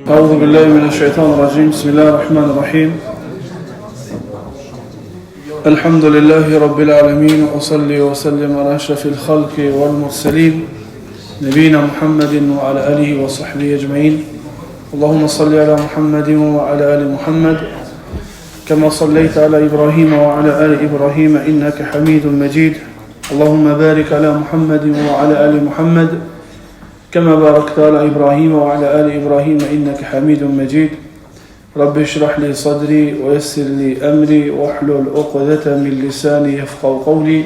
أعوذ بالله من الشيطان الرجيم بسم الله الرحمن الرحيم الحمد لله رب العالمين وأصلي وسلم على أشرف الخلق والمرسلين نبينا محمد وعلى آله وصحبه أجمعين اللهم صل على محمد وعلى آل محمد كما صليت على إبراهيم وعلى آل إبراهيم إنك حميد مجيد اللهم بارك على محمد وعلى آل محمد كما باركت على إبراهيم وعلى آل إبراهيم إنك حميد مجيد رب اشرح لي صدري ويسر لي أمري واحلل عقدة من لساني يفقه قولي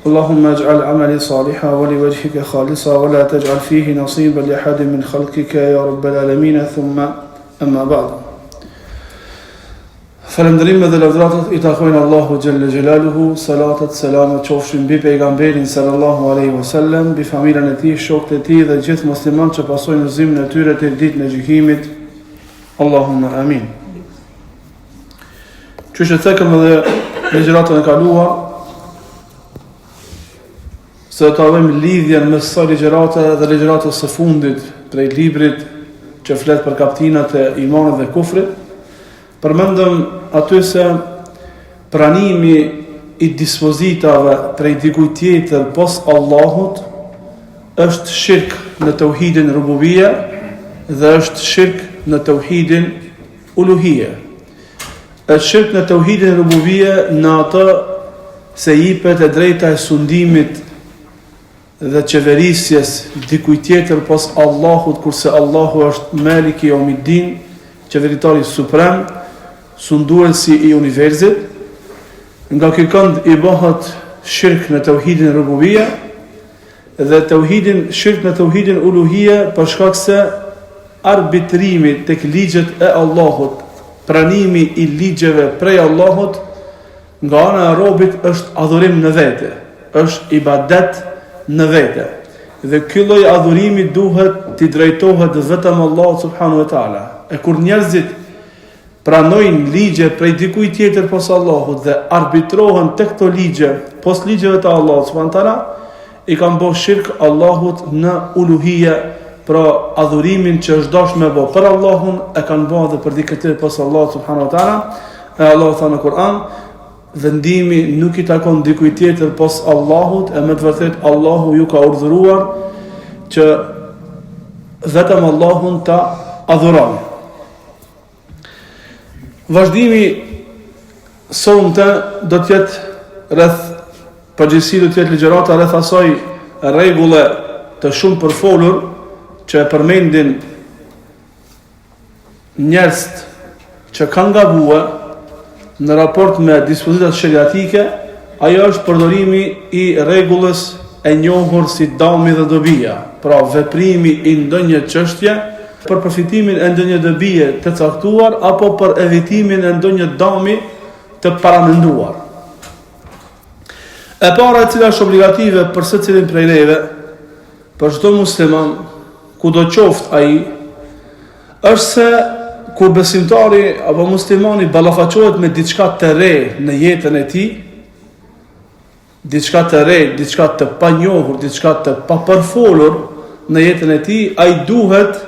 اللهم اجعل عملي صالحا ولوجهك خالصا ولا تجعل فيه نصيبا لأحد من خلقك يا رب العالمين ثم أما بعد Falënderimet dhe lavdëratat i takojnë Allahu xhelle xhelaluhu, salatat, selamet qofshin mbi pejgamberin sallallahu alaihi wasallam, mbi familjen e tij, shokët e tij dhe gjithë muslimanët që pasojnë udhëzimin e tyre deri ditën e gjykimit. Allahumma amin. Qysh e cekëm edhe ligjëratën e kaluar, se do ta bëjmë lidhjen mes kësaj ligjërate dhe ligjëratës së fundit prej librit që flet për kaptinat e imanit dhe kufrit, përmendëm aty se pranimi i dispozitave prej dikujt tjetër pos Allahut është shirk në teuhidin rububije dhe është shirk në teuhidin uluhije. Është shirk në teuhidin rububije në atë se jipet e drejta e sundimit dhe qeverisjes dikujt tjetër pos Allahut kurse Allahu është Maliki Yawmiddin, qeveritari suprem, sunduesi i universit. Nga ky kënd i bëhet shirk në teuhidin rububije dhe teuhidin shirk në teuhidin uluhije për shkak se Arbitrimi tek ligjet e Allahut, pranimi i ligjeve prej Allahut nga ana e robit është adhurim në vete, është ibadet në vete. Dhe ky lloj adhurimi duhet t'i drejtohet vetëm Allahut subhanahu wa taala. E kur njerëzit pranojnë ligje prej dikujt tjetër pos Allahut dhe arbitrohen tek këto ligje pos ligjeve të Allahut subhanahu wa taala, i kanë bo shirk Allahut në uluhije, pra adhurimin që është dashur me bo për Allahun e kanë bo edhe për dikë tjetër pos Allahut subhanahu wa taala. E Allahu tha në Kur'an, vendimi nuk i takon dikujt tjetër pos Allahut, e me të vërtetë Allahu ju ka urdhëruar që vetëm Allahun ta adhuroni. Vazhdimi sonte do të jetë rreth përgjithësi do të jetë ligjërata rreth asaj rregulle të shumë përfolur që e përmendin njerëzit që kanë gabue në raport me dispozitat sheriatike, ajo është përdorimi i rregullës e njohur si dami dhe dobia, pra veprimi i ndonjë çështje për përfitimin e ndonjë dobie të caktuar apo për evitimin e ndonjë dami të paramenduar. E para e cila është obligative për secilin prej neve, për çdo musliman, kudo qoftë ai, është se kur besimtari apo muslimani ballafaqohet me diçka të re në jetën e tij, diçka të re, diçka të panjohur, diçka të papërfolur në jetën e tij, ai duhet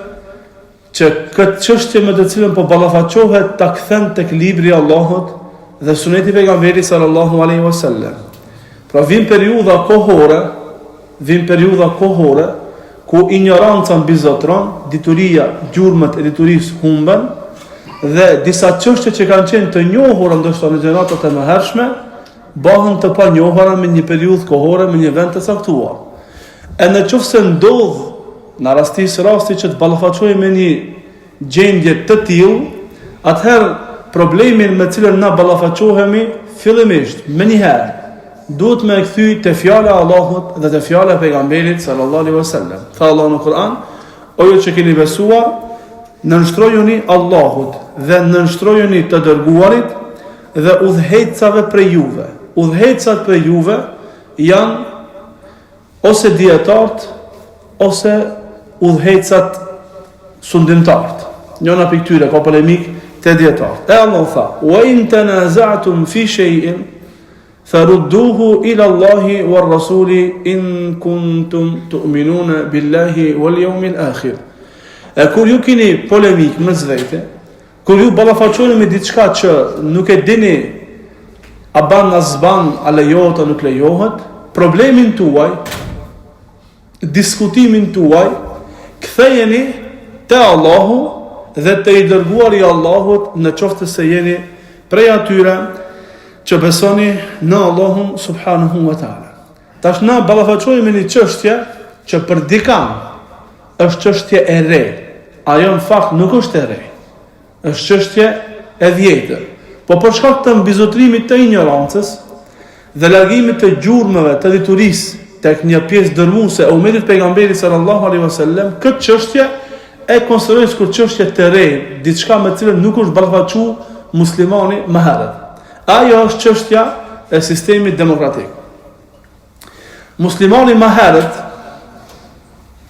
që këtë çështje me të cilën po ballafaqohet ta kthen tek libri i Allahut dhe suneti i pejgamberit sallallahu alaihi wasallam. Pra vin periudha kohore, vin periudha kohore ku injoranca mbizotëron, dituria, gjurmët e diturisë humben dhe disa çështje që kanë qenë të njohura ndoshta në gjeneratat e mëhershme, Bëhen të panjohura me një periudhë kohore me një vend të caktuar. E në qoftë se ndodh na rastis rasti që të ballafaqohemi me një gjendje të tillë, atëherë problemin me të cilën na ballafaqohemi fillimisht, menjëherë, duhet me e kthy te fjala e Allahut dhe te fjala e pejgamberit sallallahu alaihi wasallam. Tha Allahu në Kur'an, o ju që keni besuar, nënshtrojuni Allahut dhe nënshtrojuni të dërguarit dhe udhëheqësave prej juve. Udhëheqësat prej juve janë ose dijetarët ose udhëheqësat sundimtarët. Njëna prej këtyre ka polemikë te dijetarët. E Allahu tha: "Wa in tanaza'tum fi shay'in farudduhu ila Allahi war rasuli in kuntum tu'minuna billahi wal yawmil akhir." E kur ju kini polemikë mes vete, kur ju ballafaqoheni me diçka që nuk e dini a ban a s'ban, a lejohet a nuk lejohet, problemin tuaj, diskutimin tuaj, kthejeni te Allahu dhe te i dërguari i Allahut në qoftë se jeni prej atyre që besoni në Allahun subhanahu wa taala. Tash na ballafaqohemi me një çështje që për dikan është çështje e re. Ajo në fakt nuk është e re. Është çështje e vjetër. Po për shkak të mbizotrimit të injorancës dhe largimit të gjurmëve të diturisë tek një pjesë dërmuese e umetit të pejgamberit sallallahu alaihi wasallam, këtë çështje e konsiderojnë sikur çështje të re, diçka me të cilën nuk është ballafaqu muslimani më herët. Ajo është çështja e sistemit demokratik. Muslimani më herët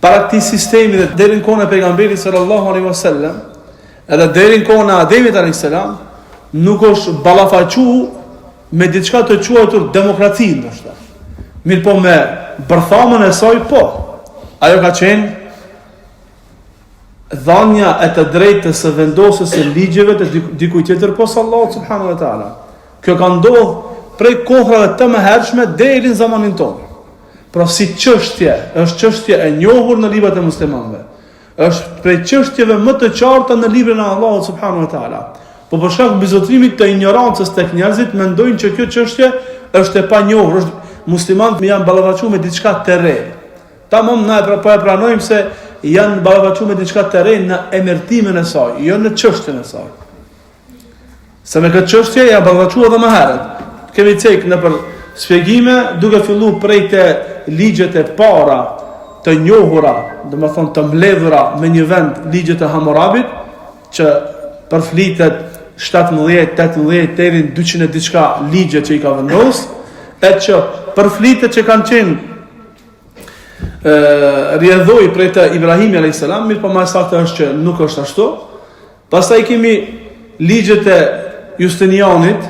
para këtij sistemi dhe deri në kohën e pejgamberit sallallahu alaihi wasallam, edhe deri në kohën e Ademit alayhis salam, nuk është ballafaqu me diçka të quajtur demokraci ndoshta. Mirëpo me bërthamën e saj po. Ajo ka qenë dhanja e të drejtës së vendosjes së ligjeve të dikujt tjetër pos Allahut subhanahu wa taala. Kjo ka ndodhur prej kohrave të mëhershme deri në zamanin tonë. Pra si çështje, është çështje e njohur në librat e muslimanëve. Është prej çështjeve më të qarta në librin e Allahut subhanahu wa taala. Po për shkak mbizotrimit të injorancës tek njerëzit mendojnë që kjo çështje është e panjohur, është muslimanët janë ballafaquar me diçka të re. Tamam na e pra, po e pranojmë se janë ballafaqu me diçka të re në emërtimin e saj, jo në çështjen e saj. Se me këtë çështje janë ballafaqu edhe më herët. Kemi cek nëpër shpjegime duke fillu prej te ligjet e para të njohura, domethënë të mbledhura me një vend ligjet e Hammurabit, që përflitet 17, 18, deri në 200 e diçka ligje që i ka vendos, e që përflitet që kanë qenë rrjedhojë prej te Ibrahimi a.s. Mirëpo ma e saktë është që nuk është ashtu. Pastaj kemi ligjet e Justinianit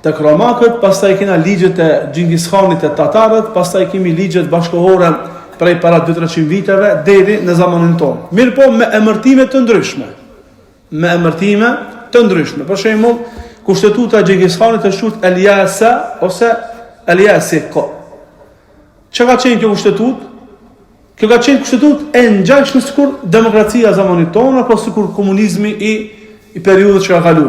tek romakët, pastaj kena ligjet e Xhingis Khanit te tatarët, pastaj kemi ligjet bashkëkohore prej para 2-300 viteve deri në zamanin tonë. Mirëpo me emërtime të ndryshme. Me emërtime të ndryshme. Për shembull, kushtetuta e Xhingis Khanit është quajtur El Yasa ose El Yasiq. Çka ka qenë kjo kushtetutë? Kjo ka qenë kushtetutë e ngjashme sikur demokracia e zamanit tonë apo sikur komunizmi i i periudhës që ka kalu.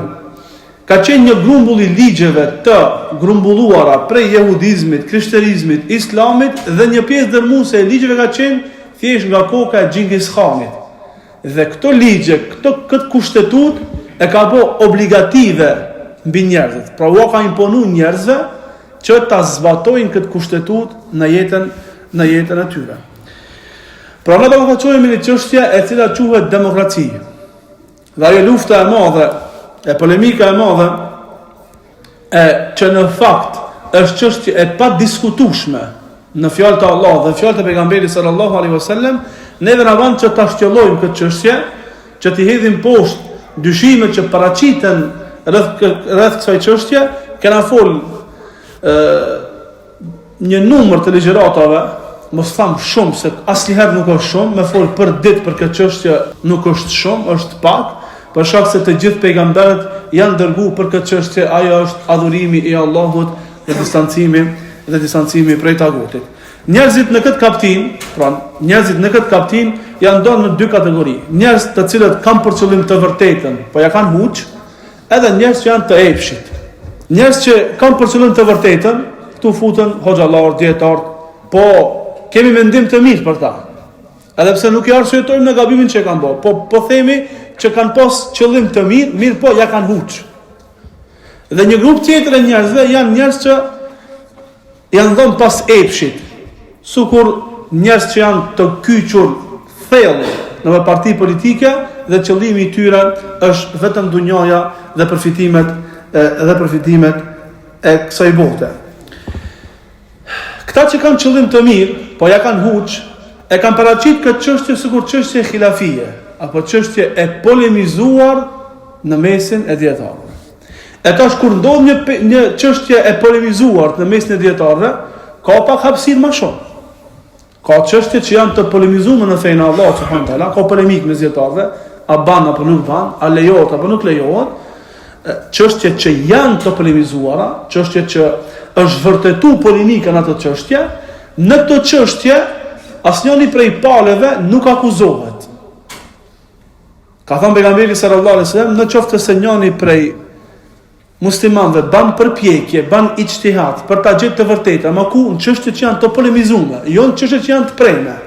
Ka qenë një grumbull i ligjeve të grumbulluara prej jehudizmit, krishterizmit, islamit dhe një pjesë dërmuese e ligjeve ka qenë thjesht nga koka e Xhingis Khanit. Dhe këto ligje, këto këtë kushtetutë e ka bo obligative mbi njerëzit. Pra ua ka imponu njerëzve që ta zbatojnë këtë kushtetutë në jetën në jetën e tyre. Pra ne ballafaqohemi me një çështje e cila quhet demokraci. Dhe ajo lufta e madhe, e polemika e madhe e që në fakt është çështje e padiskutueshme në fjalët e Allahut dhe fjalët e pejgamberit sallallahu alaihi wasallam, neve na ban që ta shtjellojmë këtë çështje, që t'i hedhim poshtë dyshimet që paraqiten rreth rreth kësaj çështje, kena fol ë një numër të ligjëratave, mos tham shumë se asnjëherë nuk është shumë, me fol për ditë për këtë çështje nuk është shumë, është pak, për shkak se të gjithë pejgamberët janë dërgu për këtë çështje, ajo është adhurimi i Allahut dhe distancimi dhe distancimi prej tagutit. Njerëzit në këtë kaptinë, pra njerëzit në këtë kaptinë janë ndarë në dy kategori. Njerëz të cilët kanë për qëllim të vërtetën, po ja kanë huq, edhe njerëz që janë të epshit. Njerëz që kanë për qëllim të vërtetën, këtu futen hoxhallarë, dijetarë, po kemi mendim të mirë për ta. Edhe pse nuk i arsyetojmë në gabimin që kanë bërë, po po themi që kanë pas qëllim të mirë, mirëpo ja kanë huq. Dhe një grup tjetër e njerëzve janë njerëz që Janë dhënë pas epshit, sikur njerëz që janë të kyçur thellë në parti politike dhe qëllimi i tyre është vetëm dunjaja dhe përfitimet e, dhe përfitimet e kësaj bote. Këta që kanë qëllim të mirë, po ja kanë huq, e kanë paraqit këtë çështje sikur çështje hilafije apo çështje e polemizuar në mesin e dijetarëve. E tash kur ndodh një një çështje e polemizuar në mesin e dijetarëve, ka pak hapësirë më shumë. Ka çështje që janë të polemizuara në fenë e Allahut subhanahu wa taala, ka polemikë mes dijetarëve, a ban apo nuk ban, a lejohet apo nuk lejohet, çështje që janë të polemizuara, çështje që është vërtetu polemika në ato çështje, në këto çështje asnjëri prej palëve nuk akuzohet. Ka thënë pejgamberi sallallahu alaihi wasallam, në qoftë se njëri prej muslimanëve ban përpjekje, ban ixhtihad për ta gjetë të vërtetën, ama ku në çështje që janë të polemizuara, jo në çështje që janë të preme.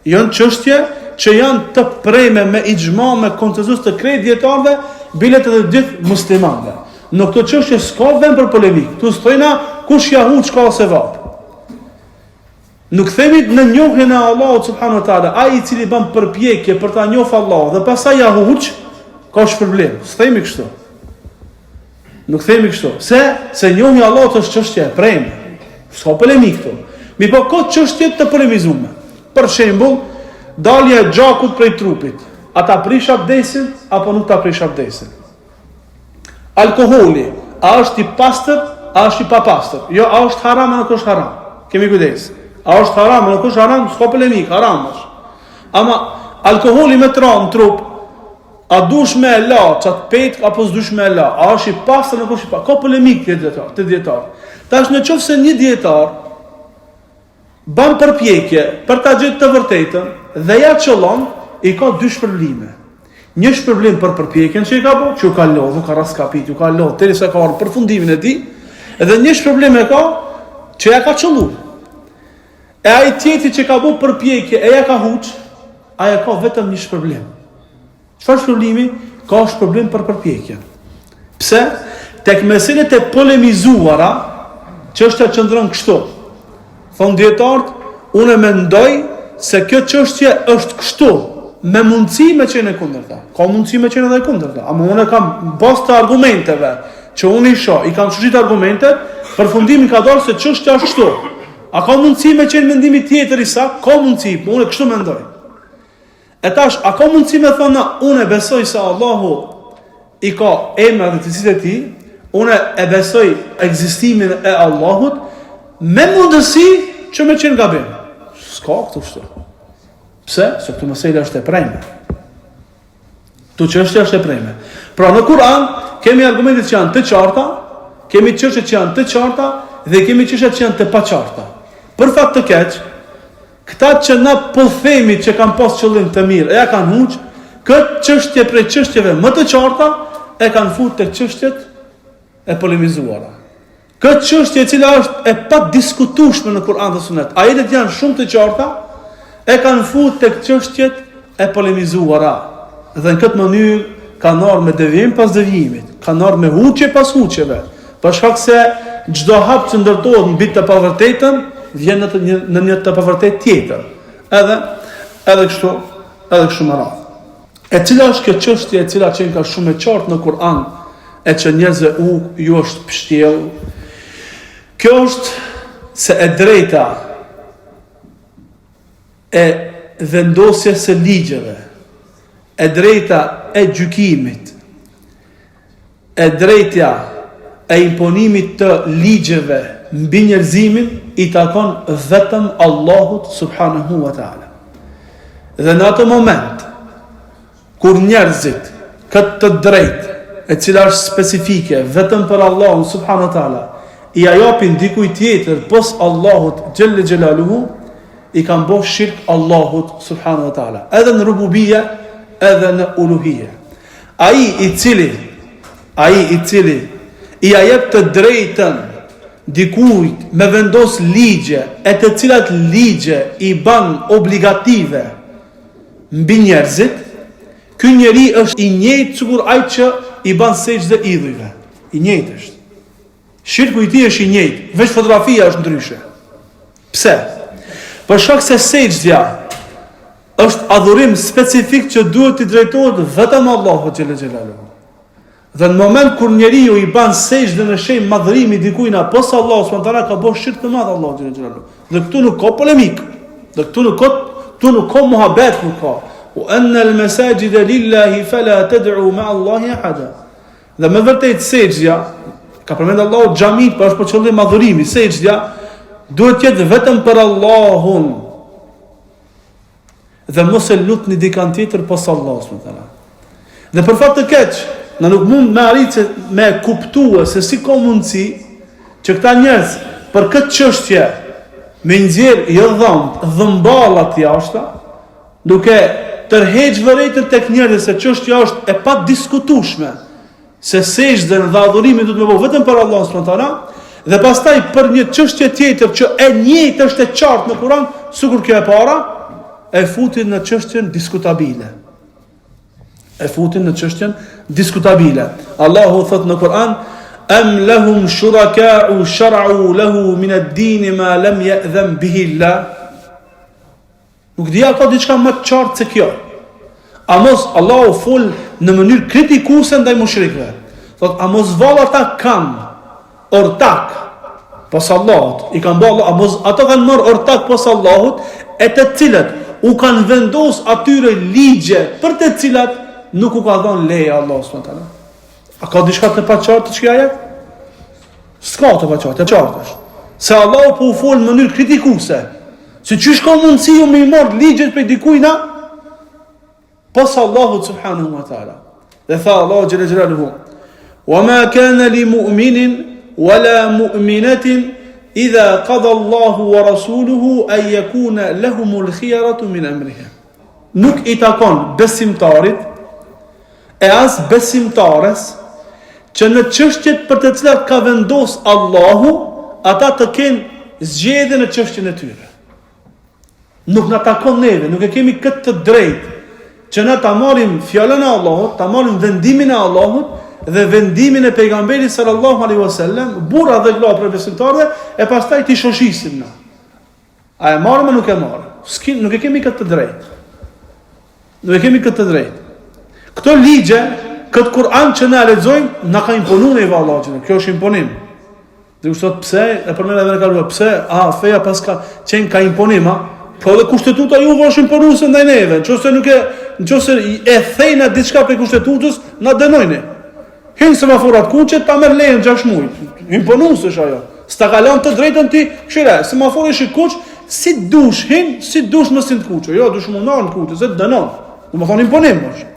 Jo në çështje që janë të preme me ixhma, me konsensus të krejt dijetarëve, bile të gjithë muslimanëve. Në këto çështje s'ka vend për polemikë. Ktu s'thojna kush ja huq ka sevap. Nuk themi në njohjen e Allahut subhanahu wa taala, ai i cili bën përpjekje për ta njohur Allahun dhe pastaj ja huq, ka shpërblim. S'themi kështu. Nuk themi kështu. Se se njohja e Allahut është çështje e preme. S'ka polemikë këtu. Mirëpo ka çështje të polemizume. Për shembull, dalja e gjakut prej trupit. A ta prish abdesin apo nuk ta prish abdesin? Alkoholi, a është i pastër, a është i papastër? Jo, a është haram, a nuk është haram? Kemi kujdes. A është haram, a nuk është haram? S'ka polemikë, haram është. Ama, alkoholi me t'ra në trup, a dush me e la qat petk, apo s'dush me e la? A është i pastër, nuk është i pastër? Ka polemikë te dijetarët, te dijetarët. Tash në qoftë se një dijetar, Ban përpjekje për ta gjetë të vërtetën dhe ja qëllon, i ka dy shpërblime. Një shpërblim për përpjekjen që i ka bo, që u ka lodhë, u ka rraskapit, u ka lodhë, derisa ka ardhë përfundimin e tij, dhe një shpërblim e ka që ja ka qëllu. E ai tjetri që ka bo përpjekje e ja ka huq, ai e ka vetëm një shpërblim. Çfarë shpërblimi? Ka shpërblim për përpjekjen. Pse? Tek meselet e polemizuara, çështja qëndron kështu. Thonë dijetarët, unë mendoj se kjo çështje është kështu, me mundësi me qenë e kundërta. Ka mundësi me qenë edhe e kundërta. Ama unë kam bazë të argumenteve që unë i shoh, i kam shqyrtu argumentet, përfundimi ka dalë se çështja është kështu. A ka mundësi me qenë mendimi tjetër i saktë? Ka mundësi, po unë kështu mendoj. E tash, a ka mundësi me thonë, unë e besoj se Allahu i ka emrat dhe cilësitë e tij, unë e besoj ekzistimin e Allahut, me mundësi që me qenë gabim. S'ka këtu kështu. Pse? Se këtu mesela është e preme. Këtu çështja është e preme. Pra në Kur'an kemi argumente që janë të qarta, kemi çështje që janë të qarta dhe kemi çështje që janë të paqarta. Për fat të keq, Këta që na po themi që kanë pas qëllim të mirë e ja kanë huq, këtë çështje prej çështjeve më të qarta e kanë fut tek çështjet e polemizuara. Këtë çështje e cila është e padiskutueshme në Kur'an dhe Sunet, ajetet janë shumë të qarta, e kanë fut tek çështjet e polemizuara. Dhe në këtë mënyrë kanë ardhur me devijim pas devijimit, kanë ardhur me huqje pas huqjeve, për shkak se çdo hap që ndërtohet mbi të pavërtetën vjen në të një, në një të pavërtetë tjetër. Edhe edhe kështu, edhe kështu me radhë. E cila është kjo çështje e cila qenka shumë e qartë në Kur'an e që njerëzve u ju është pshtjell? Kjo është se e drejta e vendosjes së ligjeve, e drejta e gjykimit, e drejta e imponimit të ligjeve mbi njerëzimin i takon vetëm Allahut subhanahu wa taala. Dhe në atë moment Kur njerëzit këtë të drejtë, e cila është specifike vetëm për Allahun subhanahu wa taala, ia japin dikujt tjetër pos Allahut xhelle xhelaluhu, i kanë bo shirk Allahut subhanahu wa taala, edhe në rububije, edhe në uluhije. Ai i cili ai i cili ia jep të drejtën dikujt me vendos ligje e të cilat ligje i ban obligative mbi njerëzit, ky njeri është i njëjtë sikur ai që i ban sexhde idhujve. I njëjtë është. Shirku i tij është i njëjtë, veç fotografia është ndryshe. Pse? Për shkak se sexhdja është adhurim specifik që duhet t'i drejtohet vetëm Allahut xhelle xhelaluhu. Dhe në moment kur njeriu i ban sexhde në shenjë madhërimi dikujna pos Allahut subhanahu teala ka bo shirk të madh Allahut xhelle xhelaluhu. Dhe këtu nuk ka polemikë. Dhe këtu nuk ka këtu nuk ka muhabet nuk ka. Wa anna al masajid lillahi fala tad'u ma'a Allahi ahada. Dhe me vërtet sexhdja ka përmend Allahu xhamit, por është për qëllim adhurimi. Sexhdja duhet të jetë vetëm për Allahun. Dhe mos e lutni dikan tjetër pos Allahut subhanahu wa taala. Dhe për fat të keq, na nuk mund me arrit se me e kuptue se si ka mundësi që këta njerëz për këtë çështje me nxjerr jo dhëmb, dhëmballat jashta, duke tërheq vërejtjen tek njerëzit se çështja është e padiskutueshme, se sexhden dhe adhurimin duhet me bo vetëm për Allahun subhanahu wa taala, dhe pastaj për një çështje tjetër që e njëjtë është e qartë në Kur'an, sikur kjo e para, e futin në çështjen diskutabile. E futin në çështjen diskutabile. Allahu thot në Kur'an, "Am lahum shuraka'u shar'u lahu min ad-din ma lam ya'zan bihi Allah." Nuk di a ka diçka më të qartë se kjo. A mos Allahu fol në mënyrë kritikuese ndaj mushrikëve. Thot a mos vallë ata kanë ortak pos Allahut, i kanë bërë a mos ato kanë marr ortak pos Allahut e të cilët u kanë vendos atyre ligje për të cilat nuk u ka dhënë leje Allahu subhanahu teala. A ka diçka të paqartë te ky ajet? S'ka të paqartë, e qartë është. Se Allahu po u fol në mënyrë kritikuese. Se qysh ka mundësi ju me i marrë ligjet prej dikujna, pos Allahut subhanahu wa ta'ala. Dhe tha Allahu xhele xhelaluhu, Wa ma kana li mu'minin, wa la mu'minatin, idha qada Allahu wa rasuluhu, an yakuna lahumul khijaratu min emrihim. Nuk i takon besimtarit, e as besimtares që në çështjet për të cilat ka vendos Allahu, ata të kenë zgjedhje në çështjen e tyre. Nuk na takon neve, nuk e kemi këtë të drejtë që na ta marrim fjalën e Allahut, ta marrim vendimin e Allahut dhe vendimin e pejgamberit sallallahu alaihi wasallam, burra dhe gra prej besimtarëve, e pastaj t'i shoshisim na. A e marrim a nuk e marrim? S'ki, nuk e kemi këtë të drejtë. Nuk e kemi këtë të drejtë. Këto ligje, këtë Kur'an që na lexojmë, na ka imponu neve Allahu xhele. Kjo është imponim. Dhe kush thotë pse, e përmenda edhe në kaluar, pse, a, feja paska qenë ka imponim, a? Po edhe kushtetuta juve është imponuese ndaj neve. Në qoftë se nuk e, në qoftë se e thejna diçka prej kushtetutës, na dënojnë. Hin semaforat kuqe, ta merr lejen 6 muaj. Imponuese është ajo. S'ta ka lënë të drejtën ti, kqyre, semafori është i kuq, si dush hin, si dush mos hin të kuqe. Jo, dush mu nal në kuqe, se të dënon. Domethonë imponim është.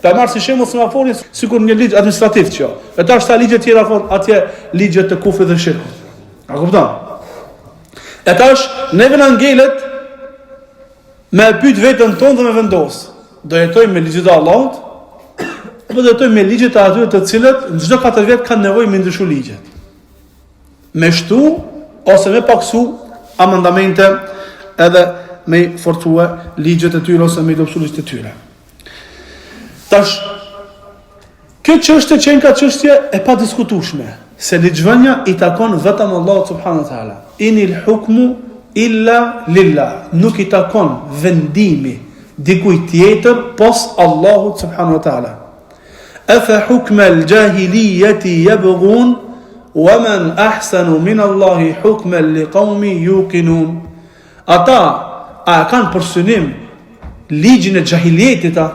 Ta marr si shembull semaforin sikur një ligj administrativ që. E tash sa ligje tjera thonë atje ligje të kufrit dhe shirkut. A kupton? E tash neve na ngelet Me e pyet veten tonë dhe me vendos, do jetojmë me ligjet e Allahut apo do jetojmë me ligjet e atyre të cilët në çdo katër vjet kanë nevojë me ndryshu ligjet. Me shtu ose me paksu amendamente edhe me forcue ligjet e tyre ose me i dobësu ligjet e tyre. Tash Kjo çështje qenka çështje e padiskutueshme, se ligjvënia i takon vetëm Allahut subhanahu wa taala. Inil hukmu illa lillah, nuk i takon vendimi dikujt tjetër pos Allahut subhanahu wa taala. Efe hukmel xhahilijeti jebgun, wa men ahsanu min Allahi hukmen li kaumin jukinun. Ata, a e kanë për synim ligjin e xhahilijetit a?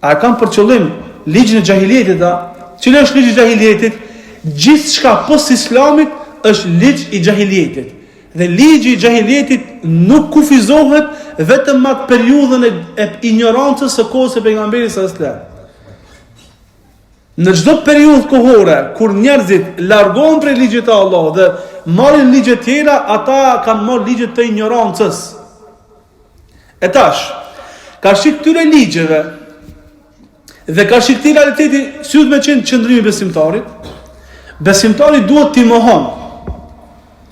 A e kanë për qëllim ligjin e xhahilijetit a? Cili është ligji i xhahilijetit? Gjithçka pos islamit është ligj i xhahilijetit. Dhe ligji i xhahilijetit nuk kufizohet vetëm me atë periudhën e, e injorancës së kohës së pejgamberit sallallahu alajhi wasallam. Në çdo periudhë kohore kur njerëzit largohen prej ligjit të Allahut dhe marrin ligje tjera, ata kanë marrë ligje të injorancës. E tash, karshi këtyre ligjeve dhe karshi këtij realiteti, si duhet me qenë qëndrimi i besimtarit? Besimtari duhet t'i mohon.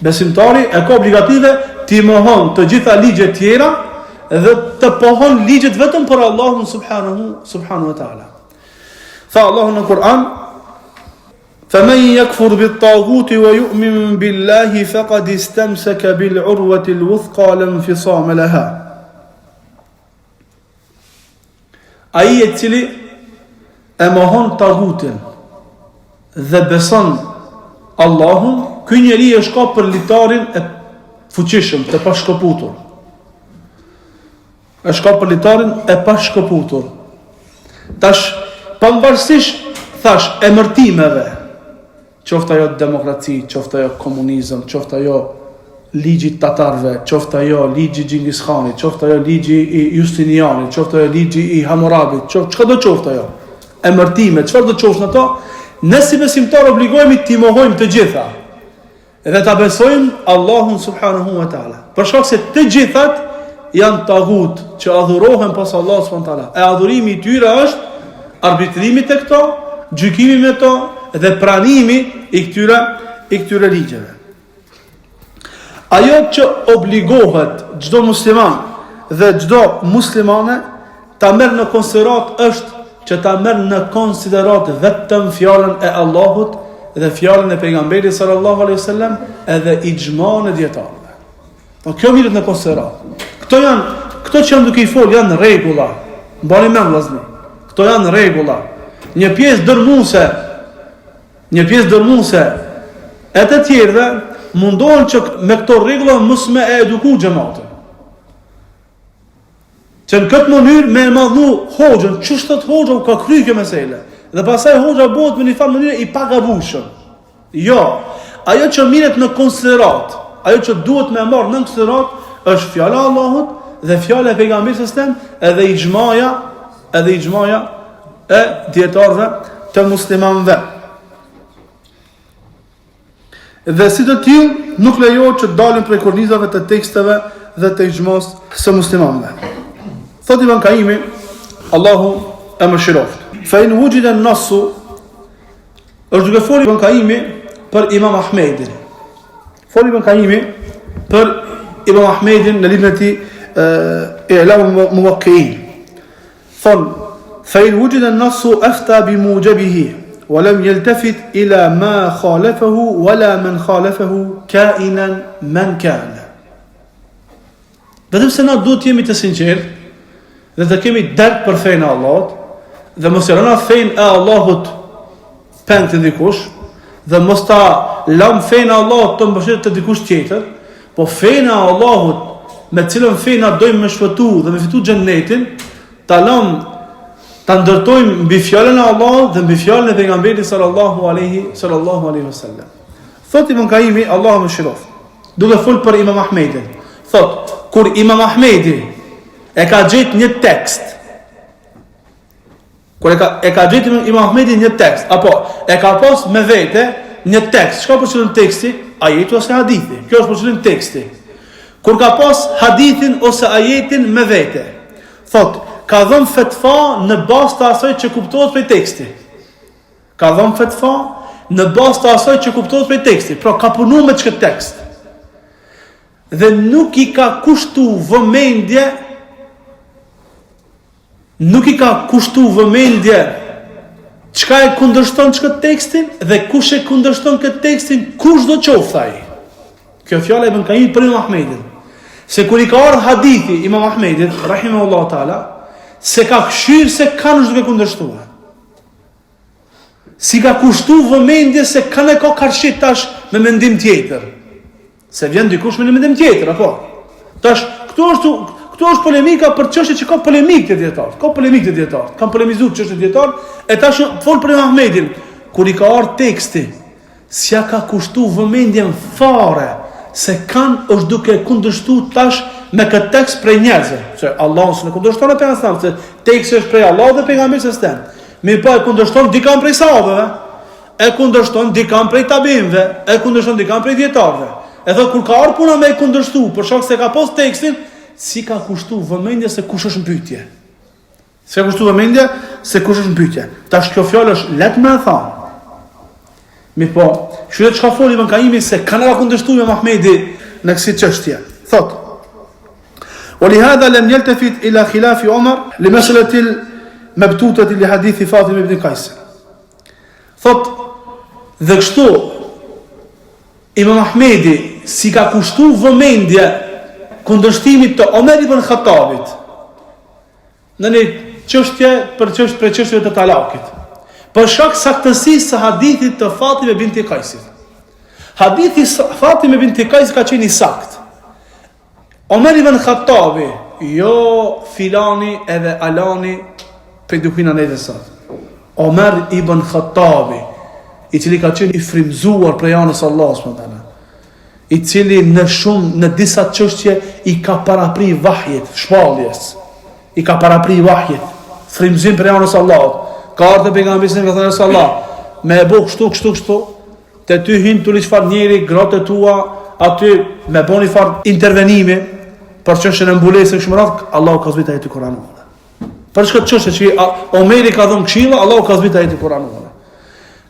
Besimtari e ka obligative t'i mohon të gjitha ligjet tjera dhe të pohon ligjet vetëm për Allahun subhanahu subhanahu wa taala. Tha Allahu në Kur'an, Femen jekfur bit taguti wa ju'min billahi fekad istemseke bil urvetil vuthka lenfisame leha. Ai i cili e mohon tagutin dhe beson Allahun, ky njeri është kap për litarin e fuqishëm, të pashkëputur. Është kap për litarin e pashkëputur. Tash, pavarësisht, thash, emërtimeve, qoftë ajo demokraci, qoftë ajo komunizëm, qoftë ajo ligji i tatarëve, qoftë ajo ligji i Xhingis Khanit, qoftë ajo ligji i Justinianit, qoftë ajo ligji i Hamurabit, qoftë çka do qoftë ajo, emërtime, çfarë do qoftë ato, ne si besimtarë obligohemi t'i mohojmë të gjitha dhe ta besojmë Allahun subhanahu wa taala. Për shkak se të gjithat janë tagut që adhurohen pas Allahut subhanahu wa taala. E adhurimi i tyre është arbitrimi te këto, gjykimi me to dhe pranimi i këtyre i këtyre ligjeve. Ajo që obligohet çdo musliman dhe çdo muslimane ta merr në konsideratë është që ta merr në konsideratë vetëm fjalën e Allahut dhe fjalën e pejgamberit sallallahu alaihi wasallam edhe ixhmanë e dijetarëve. Po kjo mirret në konsideratë. Këto janë këto që jam duke i fol janë rregulla. Mbani mend vllazni. Këto janë rregulla. Një pjesë dërmuese Një pjesë dërmuese e të tjerëve mundohen që me këto rregulla mos me e eduku xhematin. Që në këtë mënyrë me e madhnu hoxhën, qysh thot hoxha u ka kry kjo mesele. Dhe pastaj hoxha bëhet me një farë mënyrë i pagabushëm. Jo, ajo që mirret në konsideratë, ajo që duhet me marrë në konsideratë, është fjala e Allahut dhe fjala e pejgamberit sallallahu alajhi wasallam edhe ixhmaja edhe ixhmaja e dijetarëve të muslimanëve. Dhe si të tillë nuk lejohet që të dalin prej kornizave të teksteve dhe të ixhmas së muslimanëve. Thotë Ibn Kaimi, Allahu e mëshiroftë. Fa in wujida an-nassu është duke folur Ibn Kaimi për Imam Ahmedin. Fol Ibn Kaimi për Imam Ahmedin në librin e tij I'lamul Muwaqqi'in. Thon, fa in wujida an-nassu afta bi mujibihi wa lam yaltafit ila ma khalafahu wala man khalafahu kainan man kana. Vetëm se na duhet të jemi të sinqertë dhe të kemi dert për fenë e Allahut dhe mos e lëna fenë e Allahut peng te dikush dhe mos ta lam fenë e Allahut të mbështetet te dikush tjetër, po fenë e Allahut me cilën fe na dojmë me shpëtu dhe me fitu xhennetin, ta lam ta ndërtojmë mbi fjalën e Allahut dhe mbi fjalën e pejgamberit sallallahu alaihi sallallahu alaihi wasallam. Thotë Ibn Kaimi, Allahu e mëshiroftë. Duke fol për Imam Ahmedin, thotë, kur Imam Ahmedi e ka gjetë një tekst, kur e ka, e ka gjetë Imam Ahmedi një tekst, apo e ka pas me vete një tekst, çka për qëllim teksti? Ajeti ose hadithi. Kjo është për qëllim teksti. Kur ka pas hadithin ose ajetin me vete, thotë, ka dhënë fetva në bazë të asaj që kuptohet prej teksti. Ka dhënë fetva në bazë të asaj që kuptohet prej tekstit. Pra ka punu me qët tekst. Dhe nuk i ka kushtu vëmendje nuk i ka kushtu vëmendje çka e kundërshton qët tekstin dhe kush e kundërshton këtë tekstin, kush do qoftë ai. Kjo fjala e Ibn Kajimit për Imam Ahmedin. Se kur i ka ardhur hadithi Imam Ahmedit, rahimahullahu taala, s'e ka kqyr se kan është duke kundërshtuar. S'i ka kushtu vëmendje se kan e ka karshi tash me mendim tjetër. Se vjen dikush me një mendim tjetër, apo? Tash, këtu është, këtu është polemika për çështje që ka polemikë te dijetarët. Ka polemikë te dijetarët. Kanë polemizuar çështje dijetarët, e tash fol për Imam Ahmedin. Kur i ka ardhur teksti, S'ja ka kushtu vëmendjen fare se kan është duke kundërshtu tash me këtë tekst prej njerëzve, se Allahun s'e kundërshton e pejgamberin, se teksti është prej Allahut dhe pejgamberit sallallahu alajhi wasallam. Mirëpo e kundërshton dikan prej sahabëve, e kundërshton dikan prej tabiinëve, e kundërshton dikan prej dijetarëve. E thot kur ka ardhur puna me e kundërshtu, për shkak se ka pas tekstin, s'i ka kushtu vëmendje se kush është në pyetje. S'i ka kushtu vëmendje se kush është në pyetje. Tash kjo fjalë është lehtë me e thanë. Mirëpo, kqyre çka foli Ibn Kaimi se kan e ka kundërshtu Imam Ahmedi në kësi çështje. Thot: "Wa li hadha lam yaltafit ila khilaf Umar li mas'alati al-mabtutati li hadith Fatima ibn Qais." Thot, dhe kështu Imam Ahmedi s'i ka kushtu vëmendje kundërshtimit të Omer ibn Khattabit në një çështje për çështje prej çështjeve të talakit. Për shkak saktësisë së hadithit të Fatime binti Kajsit. Hadithi i Fatime binti Kajsit ka qenë i saktë. Omer ibn Khattabi, jo filani edhe alani prej dikujna neve sot. Omer ibn Khattabi, i cili ka qenë i frymëzuar prej anës Allahut subhanahu wa taala. I cili në shumë në disa çështje i ka parapri vahjit, shpalljes. I ka parapri vahjit, frymëzim prej anës Allahut. Ka ardhur te pejgamberi sa ka thënë Allah, me e bo kështu kështu kështu, te ty hin tu një çfarë njeri, gratë e tua aty me bo një farë intervenimi për çështjen e mbulesës kështu me radhë, Allahu ka zbrit ajetin kuranor. Për çka çështje që Omeri ka dhënë këshilla, Allahu ka zbrit ajetin kuranor.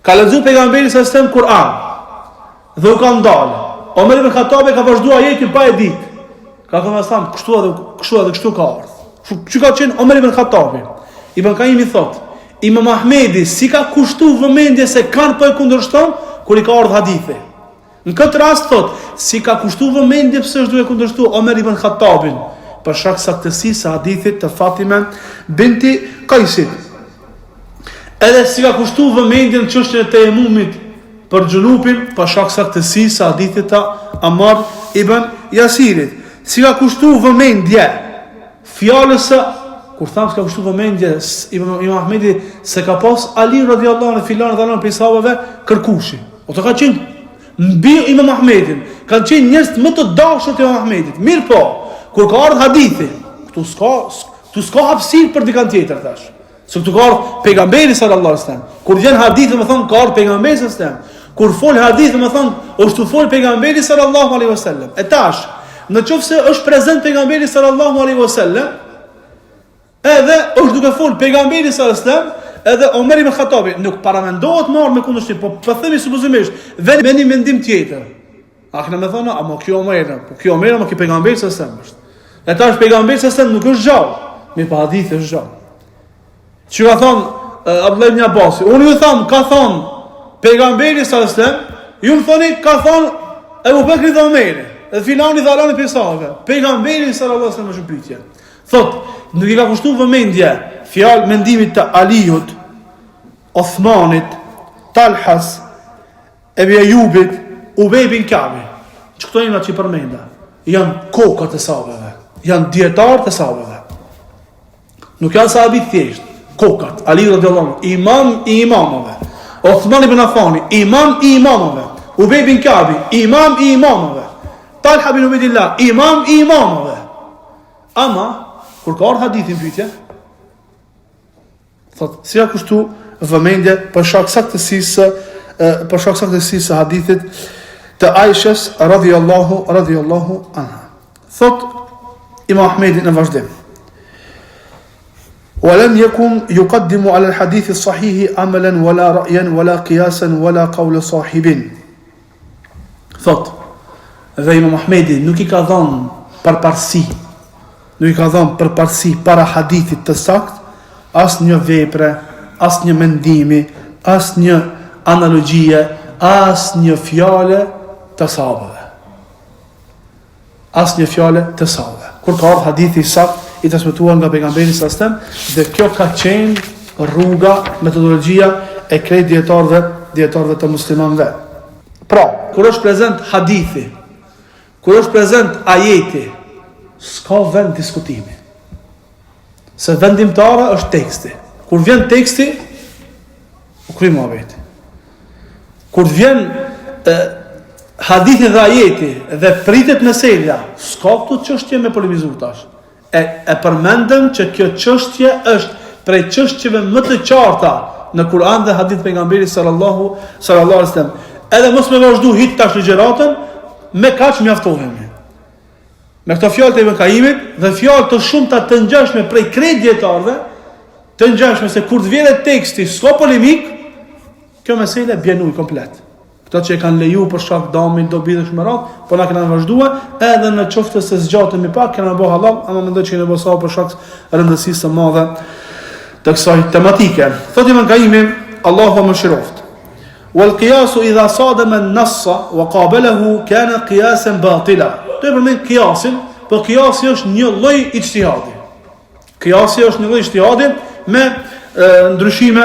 Ka lexu pejgamberi sa selam Kur'an. Dhe u ka ndalë. Omer ibn Khattabi ka vazhdu ajetin pa e ditë. Ka thënë Aslam, kështu edhe kështu edhe kështu ka ardhur. Kështu ka qenë Omer ibn Khattabi. Ibn Kajimi thot, Imam Ahmedi s'i ka kushtu vëmendje se kan po e kundërshton kur i ka ardhur hadithi. Në këtë rast thot, s'i ka kushtu vëmendje pse është duke kundërshtu Omer ibn Khattabin për shkak saktësisë së hadithit të Fatime binti Kajsit. Edhe s'i ka kushtu vëmendje në çështjen e tejemumit për xhunupin, për shkak saktësisë së hadithit të Amar ibn Jasirit. S'i ka kushtu vëmendje fjalës së kur tham s'ka kushtu vëmendje Imam Ahmedi se ka pas Ali radiallahu anhu filan dhe alan prej sahabeve kërkushi. Ata ka qenë mbi Imam Ahmedin, kanë qenë njerëz më të dashur të Imam Ahmedit. Mirëpo, kur ka ardhur hadithi, këtu s'ka këtu s'ka hapësirë për dikan tjetër tash. Se këtu ka ardhur pejgamberi sallallahu alaihi wasallam. Kur vjen hadithi, domethënë ka ardhur pejgamberi sallallahu alaihi wasallam. Kur fol hadithi, domethënë është tu fol pejgamberi sallallahu alaihi wasallam. E tash, në qoftë se është prezent pejgamberi sallallahu alaihi wasallam, edhe është duke fol pejgamberi sallallahu alaihi wasallam, edhe Omer ibn Khattabi nuk paramendohet me ardh me kundërshtim, po po themi supozimisht, vjen me një mendim tjetër. A kena me thonë, ama kjo Omer, po kjo Omer, ama kjo pejgamberi sallallahu alaihi wasallam është. E tash pejgamberi sallallahu alaihi wasallam nuk është gjallë, mirëpo hadithi është gjallë. Që ka thonë Abdullah ibn Abbas, unë ju tham, ka thonë pejgamberi sallallahu alaihi wasallam, ju më thoni ka thonë Ebu Bekri dhe Omeri, dhe filani dhe alani prej sahabëve. Pejgamberi sallallahu alaihi wasallam është pyetje. Thot, nuk i ka kushtu vëmendje fjalë mendimit të Aliut, Othmanit, Talhas, Ebi Ejubit, Ubej bin Kabi, që këto emra që i përmenda, janë kokat e sahabeve, janë dijetarët e sahabeve. Nuk janë sahabi të thjeshtë, kokat, Ali radiallahu anhu, imam i imamave, Othman ibn Affani, imam i imamave, Ubej bin Kabi, imam i imamave, Talha bin Ubejdillah, imam i imamave. Ama, kur ka ardhë hadithi në pyetje, Thot, s'i ka kushtu vëmendje për shkak saktësisë për shkak saktësisë së hadithit të Aishës radhiyallahu radhiyallahu anha. Thot Imam Ahmedi në vazhdim. Wa lam yakun yuqaddimu ala al-hadith as-sahih amalan wala ra'yan wala qiyasan wala qawl sahibin. Thot, dhe Imam Ahmedi nuk i ka dhënë përparësi, nuk i ka dhënë përparësi para hadithit të saktë, asnjë vepre, asnjë mendimi, asnjë analogjie, asnjë fjale të sahabëve. Asnjë fjale të sahabëve. Kur ka ardhur hadithi i saktë i transmetuar nga pejgamberi sallallahu alajhi wasallam, dhe kjo ka qenë rruga, metodologjia e krejt dijetarëve, dijetarëve të muslimanëve. Pra, kur është prezent hadithi, kur është prezent ajeti, s'ka vend diskutimi. Se vendimtare është teksti. Kur vjen teksti, u kry muhabeti. Kur vjen e, hadithi dhe ajeti dhe pritet meselja, s'ka këtu çështje me polemizu tash. E, e përmendëm që kjo çështje është prej çështjeve më të qarta në Kur'an dhe hadith pejgamberit sallallahu sallallahu alaihi wasallam. Edhe mos me vazhdu hiç tash ligjëratën, me kaq mjaftohemi. Me këto fjalë të Ibn Kajimit dhe fjalë të shumta të ngjashme prej krejt dijetarëve, të ngjashme se kur të vjen teksti s'ka polemik, kjo mesele bjen n'ujë komplet. Këto që e kanë leju për shkak damit, dobi dhe kështu me radhë, po na kena vazhdua, edhe në qoftë se zgjatemi pak, kena bë hallall, ama mendoj që kena bë sa për shkak rëndësisë së madhe të kësaj tematike. Thotë Ibn Kajimi, Allahu e mëshiroftë. Wal qiyasu idha sadama an-nassa wa qabalahu kana qiyasan batila. Do e përmend kijasin, po kijasi është një lloj ijtihadi. Kijasi është një lloj ijtihadi me e, ndryshime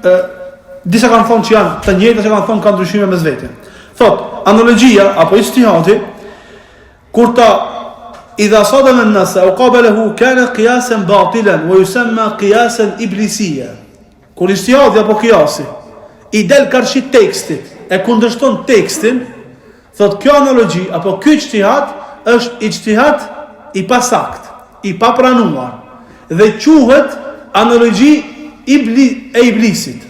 e, disa kanë thonë që janë të njëjta, disa kanë thonë kanë ndryshime mes vete. Thot, analogjia apo ijtihadi kur ta idha sadama an-nassa wa qabalahu kana qiyasan batilan wa yusamma qiyasan iblisiyya. Kur ijtihadi apo kijasi i del karshi tekstit, e kundërshton tekstin, Thotë kjo analogji apo ky ixhtihad është ixhtihad i pasaktë, i papranuar dhe quhet analogji ibli, e iblisit.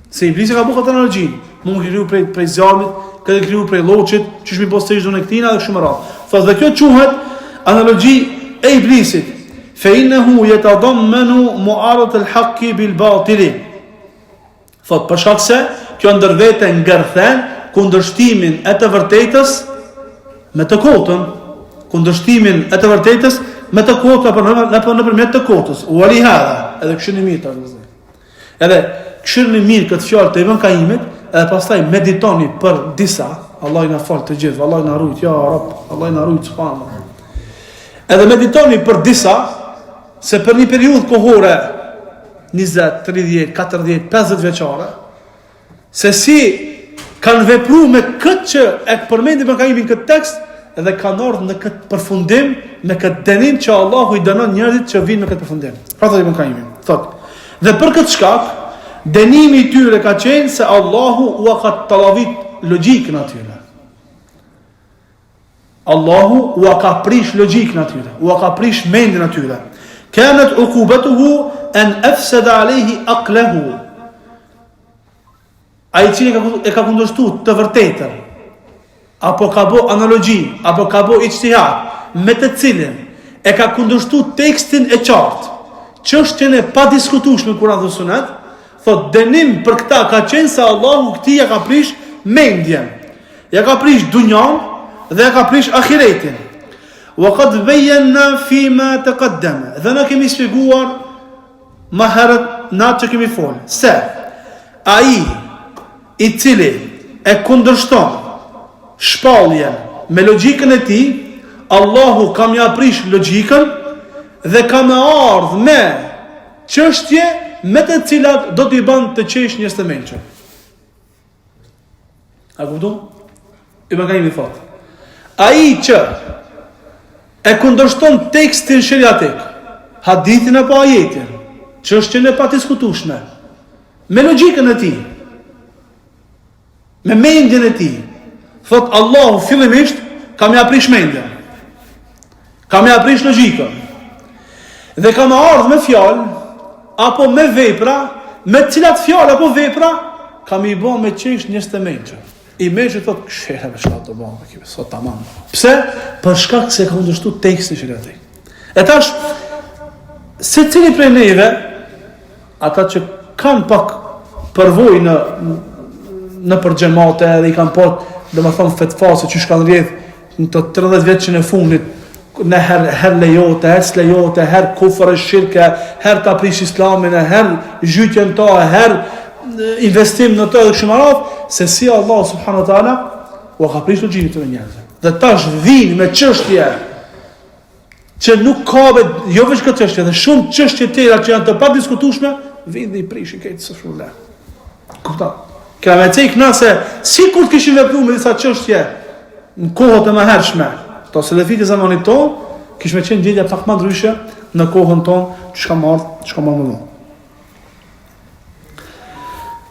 Se iblisi ka bo këtë analogji, mu më kriju prej, prej zjarmit, këtë kriju prej lloçit, qysh mi bo sexhden këtina dhe kështu me radhë. Thotë dhe kjo quhet analogji e iblisit. Fe innehu jetadammenu muaradet el hakki bil batili. Thotë, për shkak se kjo ndër vete ngërthen kundërshtimin e të vërtetës me të kotën, kundërshtimin e të vërtetës me të kotën apo në apo nëpërmjet të kotës. Ue lihadha, edhe kshyrni mirë tash vëllezër. Edhe kshyrni mirë këtë fjalë të Ibn Kajimit, edhe pastaj meditoni për disa, Allahu na fal të gjithë, Allahu na rujt, ja Rab, Allahu na rujt subhanallah. Edhe meditoni për disa se për një periudhë kohore 20, 30, 40, 50 vjeçare, se si kanë vepru me këtë që e përmendi Ibn Kajimi në këtë tekst, edhe kanë ardhur në këtë përfundim, me këtë dënim që Allahu i dënon njerëzit që vijnë me këtë përfundim. Pra thotë Ibn Kajimi, thotë. Dhe për këtë shkak, dënimi i tyre ka qenë se Allahu ua ka tallavit logjikën atyre. Allahu ua ka prish logjikën atyre, ua ka prish mendjen atyre. Kanat uqubatuhu an afsada alayhi aqlahu. Ai i cili ka e ka kundërshtu të vërtetën, apo ka bo analogji, apo ka bo ixhtihad, me të cilin e ka kundërshtu tekstin e qartë, çështjen e padiskutueshme në Kur'an dhe Sunet, thotë dënim për këta ka qenë se Allahu këtij ja ka prish mendjen. Ja ka prish dunjan dhe ja ka prish ahiretin. Wa qad bayyana fi ma taqaddama. Dhe na kemi shpjeguar më herët në atë që kemi fol se ai i cili e kundërshton shpalljen me logjikën e tij, Allahu ka me ja prish logjikën dhe ka me ardh me çështje me të cilat do t'i bën të qesh njerëz të mençur. A kupton? Ibn Kajimi thotë. Ai që e kundërshton tekstin sheriatik, hadithin apo ajetin, çështjen e padiskutueshme, me logjikën e tij, me mendjen e tij, thotë Allahu fillimisht ka me ja prish mendjen. Ka me ja prish logjikën. Dhe ka me ardhë me fjalë, apo me vepra, me të cilat fjalë apo vepra, ka me i bo me qesh njerëz të mençur. I mençur thotë, kshera me shka të bo, me kive, sot tamam. Pse? Për shkak se ka kundërshtu tekstin sheriatik. E tash, secili prej neve, ata që kanë pak përvojë në nëpër xhemate edhe i kanë pa, domethënë fetva se qysh kanë rrjedh në të 30 vjetëshin e fundit, në herë her lejohet, herë s'lejohet, herë kufër e shirke, herë ta prish islamin, herë zhytje në to, herë investim në to edhe kështu me radhë, se si Allah subhanahu wa taala ua ka prish logjikën këtyre njerëzve. Dhe tash vijnë me çështje që nuk ka be, jo veç këtë çështje, dhe shumë çështje tjera që janë të padiskutueshme, vijnë dhe i prishin këtë së shumë Kupton? Kena me cek na se sikur të kishin vepru me disa çështje në kohët e mëhershme, këto selefit e zamanit tonë, kish me qenë gjendja pak më ndryshe në kohën tonë që ka marrë, që ka marrë më vonë.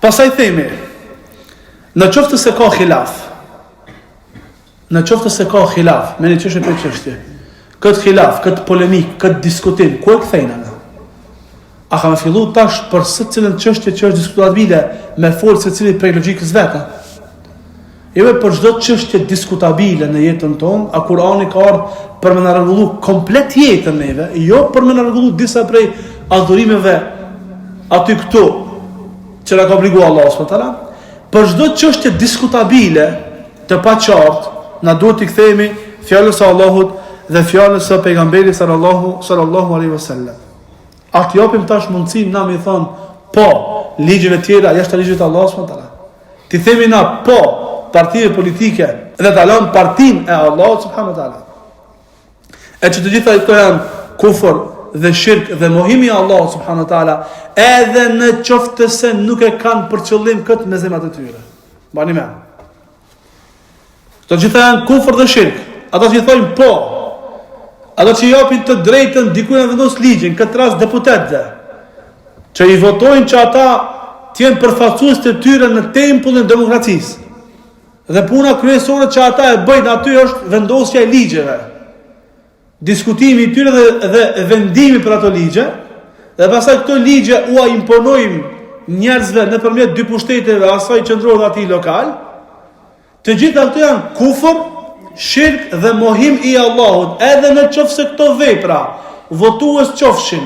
Pastaj themi, në qoftë se ka khilaf, Në qoftë se ka khilaf, me një çështje për çështje, këtë khilaf, këtë polemikë, këtë diskutim, ku e kthejna na? A ka me fillu tash për secilën çështje që është diskutabile me fol secili prej logjikës vet? Jo për çdo çështje diskutabile në jetën tonë, a Kurani ka ardhur për me na rregullu komplet jetën neve, jo për me na rregullu disa prej adhurimeve aty këtu që na ka obligu Allahu subhanahu wa taala. Për çdo çështje diskutabile të paqartë, na duhet t'i kthehemi fjalës së Allahut dhe fjalës së pejgamberit sallallahu sallallahu alaihi wasallam. A t'i japim tash mundësinë na me thon po ligjeve tjera jashtë ligjeve të Allahut subhanahu taala. T'i themi na po partive politike dhe ta lëmë partinë e Allahut subhanahu taala. E që të gjitha këto janë kufër dhe shirk dhe mohimi i Allahut subhanahu taala, edhe në qoftë se nuk e kanë për qëllim këtë me zemrat e tyre. Mbani mend. Këto gjitha janë kufër dhe shirk. Ata që i thonë po, ata që i japin të drejtën dikujt me vendos ligjin, këtë rast deputetëve, që i votojnë që ata të jenë përfaqësues të tyre në tempullin e demokracisë. Dhe puna kryesore që ata e bëjnë aty është vendosja e ligjeve. Diskutimi i tyre dhe, dhe vendimi për ato ligje, dhe pastaj këto ligje ua imponojmë njerëzve nëpërmjet dy pushteteve, asaj qendror dhe atij lokal. Të gjitha këto janë kufër, shirk dhe mohim i Allahut, edhe në qoftë se këto vepra, votues qofshin,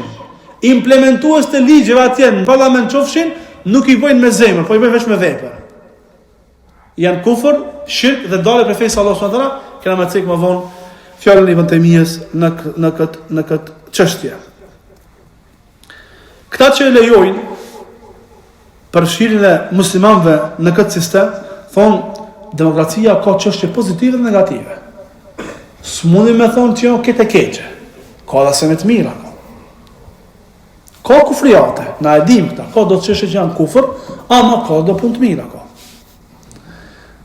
implementues të ligjeve atje në parlament qofshin, nuk i bëjnë me zemër, po i bëjnë veç me vepër. Janë kufër, shirk dhe dalje prej fesë Allahut subhanahu wa taala, kena me cek më vonë fjalën e Ibn Tejmijes në në këtë në këtë çështje. Këta që e lejojnë përfshirjen e muslimanëve në këtë sistem, thonë demokracia ka çështje pozitive dhe negative. S'mundi me thonë që jo krejt e keqe. Ka edhe sene të mira. Ka kufriate, na e dim këta, ka do çështje që janë kufër, ama ka do punë të mira ka.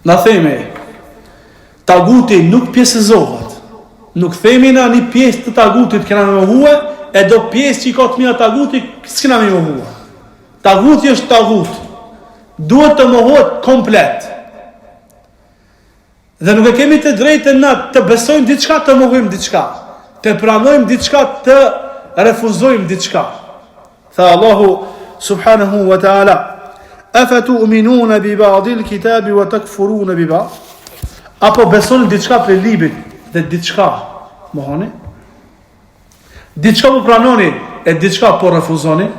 Na themi, taguti nuk pjesëzohet. Nuk themi na një pjesë të tagutit kena me mohue, e do pjesë që i ka të mira taguti, s'kena me mohue. Taguti është tagut. Duhet të mohohet komplet. Dhe nuk e kemi të drejtën na të besojmë diçka, të mohojmë diçka, të pranojmë diçka, të refuzojmë diçka. Tha Allahu subhanahu wa taala: "Afa tu'minuna bi ba'dil kitabi wa takfuruna bi ba'd?" Apo besoni diçka prej librit dhe diçka mohoni? Diçka po pranoni e diçka po refuzoni?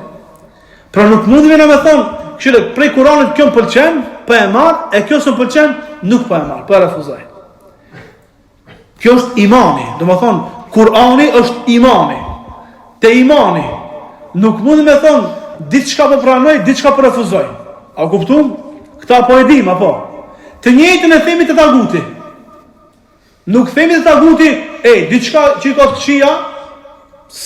Pra nuk mundemi na me thonë, kqyre, prej Kuranit kjo më pëlqen, po e marr, e kjo s'më pëlqen, nuk po e marr, po e refuzoj. Kjo është imani, domethonë, Kurani është imani. Te imani, nuk mundemi me thonë, diçka po pranoj, diçka po refuzoj. A u kuptum? Këta po e dim, apo? Të njëjtën e themi te taguti. Nuk themi te taguti, e, diçka që i ka të këqija,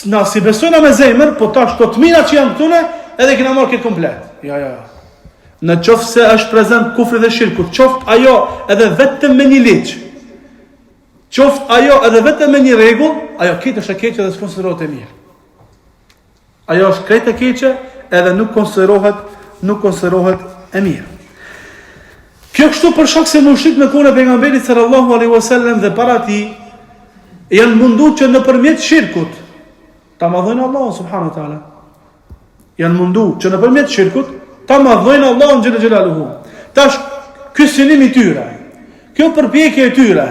na s'i besojna me zemër, po tash këto të mira që janë këtune, edhe kena marrë këtë komplet. Ja, ja, ja. Në qoftë se është prezent kufri dhe shirku, qoftë ajo edhe vetëm me një ligj, qoftë ajo edhe vetëm me një rregull, ajo krejt është e keqe dhe s'konsiderohet e mirë. Ajo është krejt e keqe edhe nuk konsiderohet nuk konsiderohet e mirë. Kjo kështu për shkak se mushrikët në kohën e pejgamberit sallallahu alaihi wasallam dhe para tij janë mundu që nëpërmjet shirkut ta madhojnë Allahun subhanahu wa taala. Janë mundu që nëpërmjet shirkut ta madhojnë Allahun xhele xhelaluhu. Tash ky synim i tyre, kjo përpjekje e tyre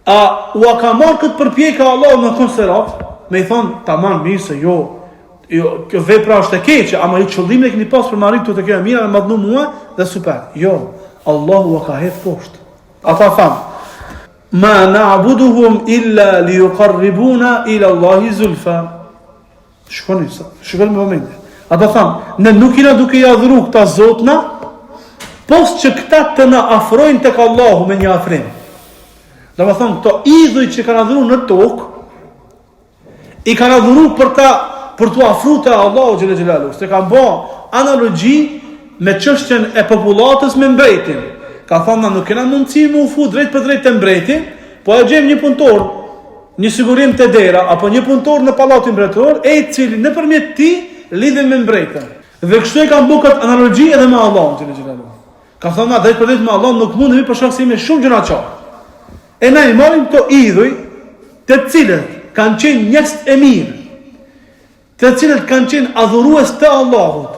A ua ka marrë këtë përpjekje Allahu në konsideratë? Me i thonë, tamam mirë se jo, jo, kjo vepra është e keqe, ama ju qëllimin e keni pas për me arritë te kjo e mira me madhnu mua dhe super. Jo, Allahu ua ka hedh poshtë. Ata thanë, ma na'buduhum illa li yuqarribuna ila Allahi zulfa. Shikoni, shikoni me vëmendje. Ata thanë, ne nuk jena duke i adhuru këta zotna, pos që këta të na afrojnë tek Allahu me një afrim. Domethonë, këto idhuj që kanë adhuru në tokë, i kanë adhuru për ta për t'u afru te Allahu xhele xhelaluhu. Se kanë bo analogji me çështjen e popullatës me mbretin. Ka thonë, na nuk kena mundësi me u fut drejtpërdrejt te mbreti, po e gjejmë një punëtor një sigurim te dera apo një punëtor në pallatin mbretëror e i cili nëpërmjet tij lidhen me mbretin. Dhe kështu e kanë bërë këtë analogji edhe me Allahun xhele xhelaluhu. Ka thonë na drejtpërdrejt me Allahun nuk mundemi për shkak se jemi shumë gjynahqar. E na i marrim këto idhuj të cilët kanë qenë njerëz të mirë, të cilët kanë qenë adhurues të Allahut,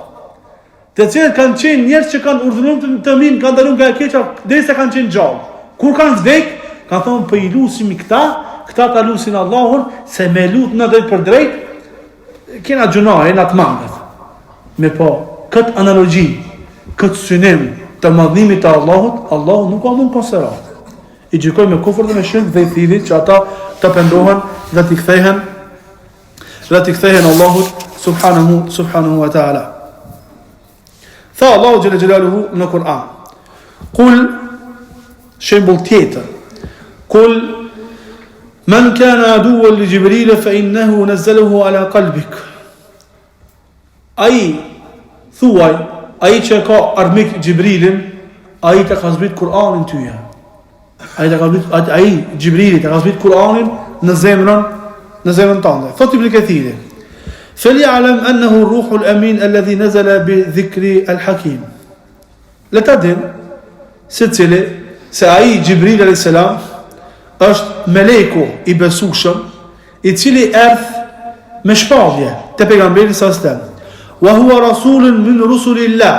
të cilët kanë qenë njerëz që kanë urdhëruar të, të mirë, kanë ndaluar nga e keqja derisa kanë qenë gjallë. Kur kanë vdek, kanë thonë po i lusim këta, këta ta lusin Allahun se me lut na drejtpërdrejt, kena gjynahe na të mangët. Mirëpo, këtë analogji, këtë synim të madhnimit të Allahut, Allahu nuk ua mur n'konsideratë. I gjykoi me kufër dhe me shirk dhe i thirri që ata të pendohen dhe t'i kthehen dhe t'i kthehen Allahut subhanahu subhanahu wa taala. Tha Allahu xhele xhelaluhu në Kur'an. Kul shembull tjetër. Kul men kana aduwwan li Jibril fa innahu nazzalahu ala qalbik. Ai, thuaj, ai që e ka armik Xhibrilin, ai ta ka zbrit Kur'anin tyje. Ai ta ka zbrit ai Xhibrili ta ka zbrit Kur'anin në zemrën në zemrën tënde. Thotë Ibn Kathiri. Fel ya'lam annahu ruhul amin alladhi nazala bi dhikri al-hakim. Le ta din secili. se ai Xhibril alayhis salam është meleku i besueshëm, i cili erdh me shpallje te pejgamberi sallallahu alajhi wasallam. Wa huwa rasulun min rusulillah.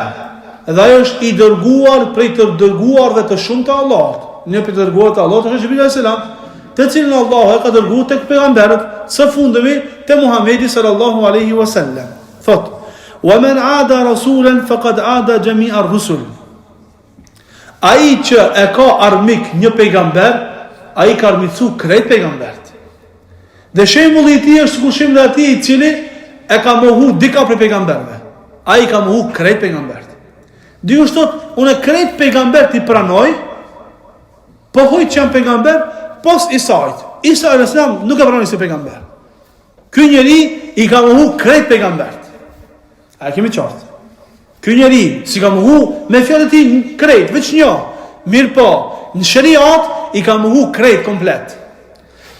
Dhe ai është i dërguar prej të dërguarve të shumtë të Allahut. Një prej të dërguarve të Allahut është Xhibril alayhis salam, të cilin Allahu e ka dërguar tek pejgamberët së fundmi te Muhamedi sallallahu alaihi wasallam. Thot: "Wa man ada rasulan faqad ada jami'a ar-rusul." Ai që e ka armik një pejgamber, ai ka armiqsu krejt pejgambert. Dhe shembulli i tij është sikur shembulli i atij i cili e ka mohu dika prej pejgamberëve. Ai ka mohu krejt pejgambert. Dikush thot, unë krejt pejgambert i pranoj, pohoj që janë pejgamber, pos Isait. Isa alayhis salam nuk e pranoj si pejgamber. Ky njeri i ka mohu krejt pejgambert. A e kemi qartë? Ky njeri s'i ka mohu me fjalët e tij krejt, veç një. Mirëpo, në sheriat i ka mohu krejt komplet.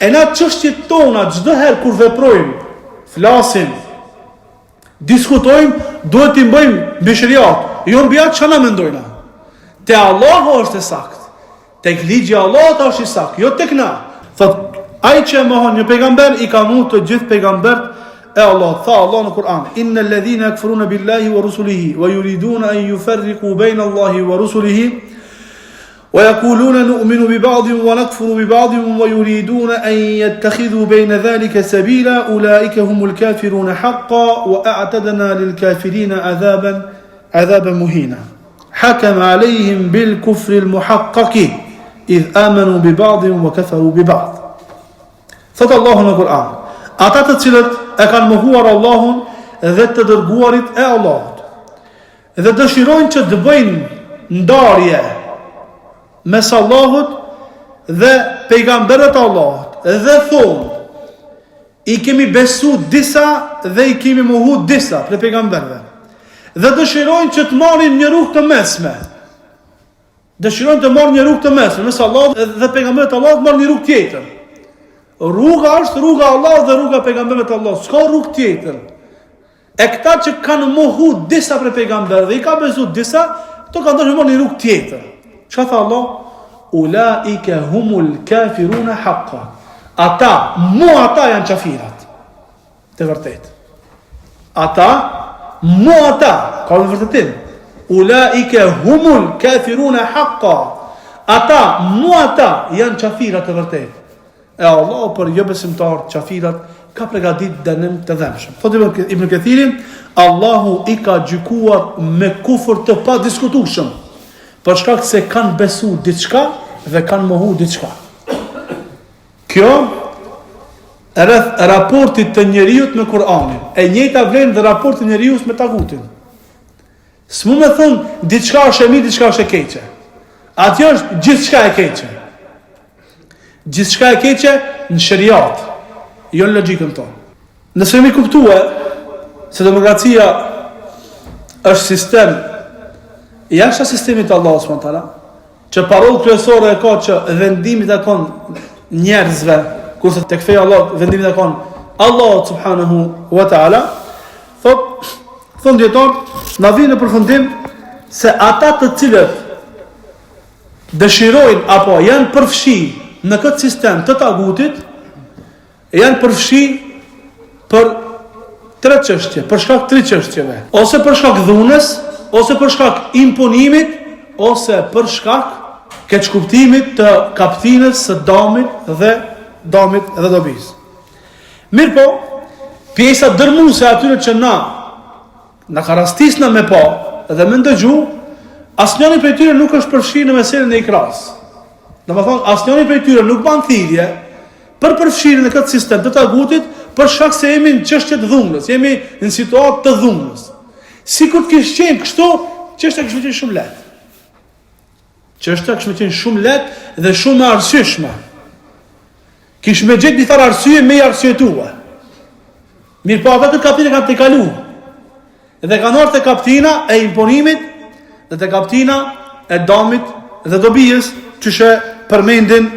E na çështjet tona çdo herë kur veprojmë, flasim, diskutojmë, duhet t'i bëjmë mbi sheriat, jo mbi atë çka na mendojna. Te Allahu është e saktë. Tek ligji i Allahut është i saktë, jo tek na. Thot, ai që e mohon një pejgamber i ka mohu të gjithë pejgamberët e Allahut. Tha Allah në Kur'an, "Inna alladhina yakfuruna billahi wa rusulihi wa yuriduna an yufarriqu bayna Allahi wa rusulihi wa yaquluna nu'minu bi ba'din wa nakfuru bi ba'din wa yuriduna an yattakhidhu bayna dhalika sabila ulaika humul kafiruna haqqan wa a'tadna lil kafirina 'adhaban 'adhaban muhina." Hakama alejhim bil kufri al muhaqqaqi idh amanu bi ba'din wa kafaru bi ba'd. Thot Allahu në Kur'an, ata të cilët e kanë mohuar Allahun dhe të dërguarit e Allahut dhe dëshirojnë që të bëjnë ndarje mes Allahut dhe pejgamberëve të Allahut dhe thonë I kemi besu disa dhe i kemi mohu disa prej pejgamberëve. Dhe dëshirojnë që të marrin një rrugë të mesme. Dëshirojnë të marrin një rrugë të mesme, mes Allahut dhe pejgamberëve të Allahut marrin një rrugë tjetër. Rruga është rruga e Allahut dhe rruga e pejgamberëve të Allahut. S'ka rrugë tjetër. E këta që kanë mohu disa prej pejgamberëve, i ka besu disa, këto kanë dashur me marrë një rrugë tjetër. Çka tha Allah? Ulaike humul kafiruna haqqa. Ata, mu ata janë qafirat. Të vërtet. Ata, mu ata, ka një vërtetim. Ulaike humul kafiruna haqqa. Ata, mu ata janë qafirat të vërtet. E Allahu për jobesimtarët, qafirat, ka pregatit dënim të dhembshëm. Thotë Ibn Kathiri, Allahu i ka gjykuar me kufër të padiskutueshëm, për shkak se kanë besu diçka dhe kanë mohu diçka. Kjo rreth raportit të njeriut me Kur'anin. E njëjta vlen dhe raporti i njeriut me tagutin. S'mu me thonë, diçka është e mirë, diçka është e keqe. Atje është gjithçka e keqe. Gjithçka e keqe në sheriat, jo në logjikën tonë. Nëse kemi kuptue se demokracia është sistem jashtë sistemit të Allahut subhanahu teala, që parullë kryesore e ka që vendimi i takon njerëzve, kurse tek feja e Allahut vendimi i takon Allahut subhanahu wa taala, thot thon dijetarët, na vjen në përfundim se ata të cilët dëshirojnë apo janë përfshi në këtë sistem të tagutit, janë përfshi për tre çështje, për shkak tri çështjeve, ose për shkak dhunës, ose për shkak imponimit, ose për shkak keqkuptimit të kaptinës së damit dhe damit dhe dobisë. Mirëpo, pjesa dërmuese atyre që na Na ka rastis na me pa dhe me ndëgju, asnjëri prej tyre nuk është përfshirë në meselën e ikrahës. Domethënë, asnjëri prej tyre nuk ban thirrje për përfshirje në këtë sistem të tagutit, për shkak se jemi në çështje të dhunës, jemi në situatë të dhunës. Sikur të kish qenë kështu, çështja kish me qenë shumë lehtë. Çështja kish me qenë shumë lehtë dhe shumë e arsyeshme. Kish me gjetë një farë arsye me i arsyetua. Mirëpo ata këtë kaptinë kanë tejkalu. Dhe kanë ardhë te kaptina e imponimit dhe te kaptina e damit dhe dobijës që e përmendin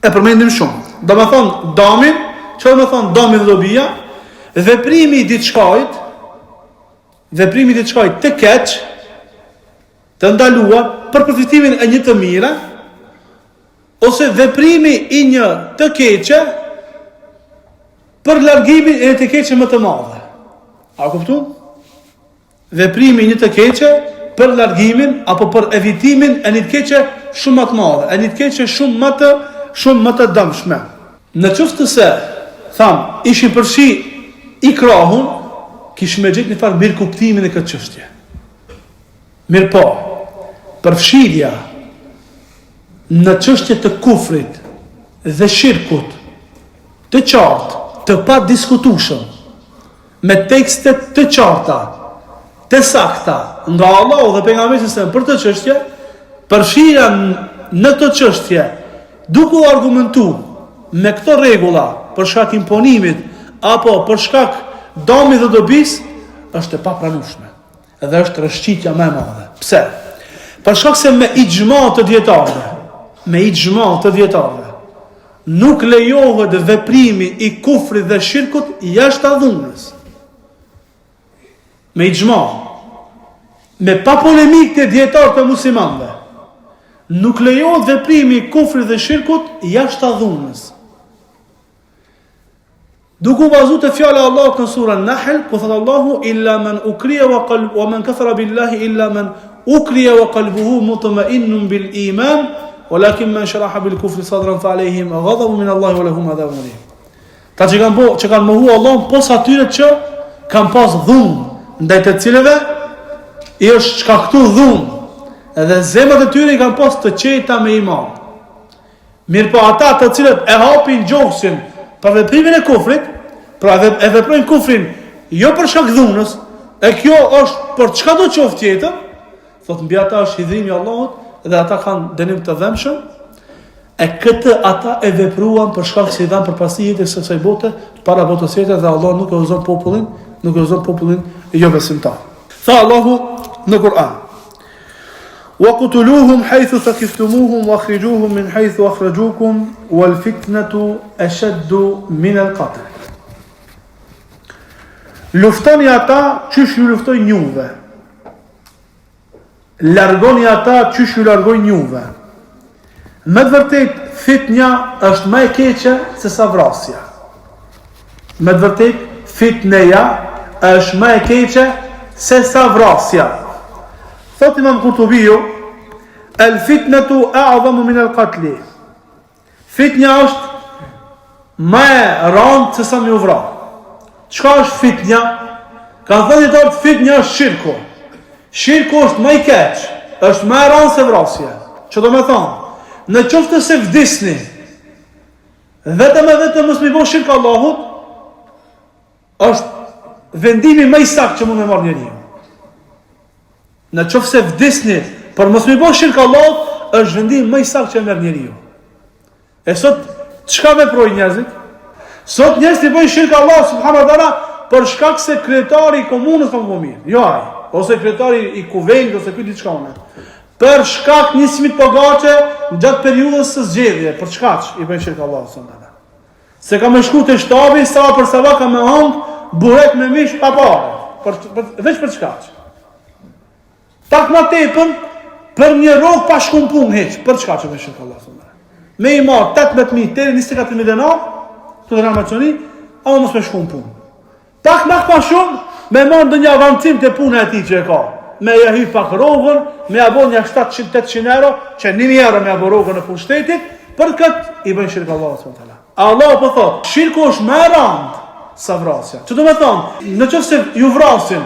e përmendim shumë. Domethonë damin, që domethonë dami dhe dobija, veprimi i diçkajt, veprimi i diçkajt të keq, të ndaluar për përfitimin e një të mire ose veprimi i një të keqe për largimin e një të keqe më të madhe. A kuptu? Veprimi i një të keqe për largimin apo për evitimin e një të keqe shumë më të madhe, e një të keqe shumë më të shumë më të dëmshme. Në qoftë se, thamë, ishin përfshi ikrahun, kishim me gjetë një farë mirëkuptimi në këtë çështje. Mirëpo, përfshirja në çështje të kufrit dhe shirkut të qartë, të padiskutueshëm, me tekste të qarta, të sakta nga Allahu dhe pejgamberi alejhi selam për këtë çështje, përfshirja në këtë çështje duke u argumentu me këto rregulla për shkak imponimit apo për shkak damit dhe dobisë është e papranueshme. Dhe është rrëshqitja më e madhe. Pse? Për shkak se me ixhma të dijetarëve, me ixhma të dijetarëve, nuk lejohet veprimi i kufrit dhe shirkut jashtë dhunës. Me ixhma, me pa polemikë te dijetarët e muslimanëve, nuk lejohet veprimi i kufrit dhe shirkut jashtë dhunës. Duke u bazu te fjala e Allahut në surën Nahl, ku thotë Allahu illa men ukriha wa qalb wa man kafara billahi illa men ukriha wa qalbuhu mutma'innun bil iman, walakin man sharaha bil kufri sadran fa alayhim ghadabun min Allahi wa lahum adhabun alim. Ata që kanë bo, që kanë mohu Allahun pos atyre që kanë pas dhunë, ndaj të cilëve i është shkaktu dhunë, edhe zemrat e tyre i kanë pas të qeta me iman. Mirëpo ata të cilët e hapin gjoksin për veprimin e kufrit, pra e veprojnë kufrin jo për shkak dhunës, e kjo është për çka do qoftë tjetër, thotë mbi ata është hidhrimi i Allahut dhe ata kanë dënim të dhembshëm. E këtë ata e vepruan për shkak se i dhanë përparësi jetës së kësaj bote, para botës tjetër dhe Allah nuk e udhëzon popullin, nuk e udhëzon popullin jobesimtar. Tha Allahu në Kur'an. Waqtuluhum haythu thaqiftumuhum wakhrijuhum min haythu akhrajukum wal fitnatu ashaddu min al qatl. Luftoni ata qysh ju luftojnë juve. Largoni ata qysh ju largojnë juve. Me të vërtetë fitnja është më e keqe se sa vrasja. Me të vërtetë fitneja është më e keqe se sa vrasja. Thot Imam Kurtubiu, El fitnetu a'zamu min el katli. Fitnja është më e randë se sa me u vra. Çka është fitnja? Kanë thënë dijetarët fitnja është shirku. Shirku është më i keq, është më e randë se vrasja. Që do me thonë, në qoftë se vdisni, vetëm e vetëm mos me i bo shirk Allahut, është vendimi më i saktë që mund me marrë njeriu. Në qoftë se vdisni për mos me i bo shirk Allahut, është vendimi më i saktë që e merr njeriu. E sot çka veprojnë njerëzit? Sot njerëzit i bëjnë shirk Allahut subhanahu wa taala për shkak se kryetari i komunës ka më mirë. Jo ai, ose kryetari i kuvendit ose ky diçka unë. Për shkak një simit pogaçe gjatë periudhës së zgjedhjeve, për çka i bëjnë shirk Allahut subhanahu wa taala. Se ka me shku te shtabi, sa për sabah ka me hangë burek me mish pa pare. Për, për, veç për çka? Pak ma tepër, për një rrogë pa shku në punë hiç. Për çka që me shirk Allahut subhanahu Me i marrë 18.000 deri 24.000 denar, të denar Maqedoni, ama mos me shku në punë. Pak ma pak shumë, me marrë ndonjë avancim te puna e tij që e ka. Me ja hy pak rrogën, me ja bo një 700-800 euro, që 1000 euro me ja bo rrogën në punë shtetit, për këtë i bëjnë shirk Allahut subhanahu teala. Allahu po thotë, shirku është më e rëndë sa vrasja. Që do me thonë, në qoftë se ju vrasin,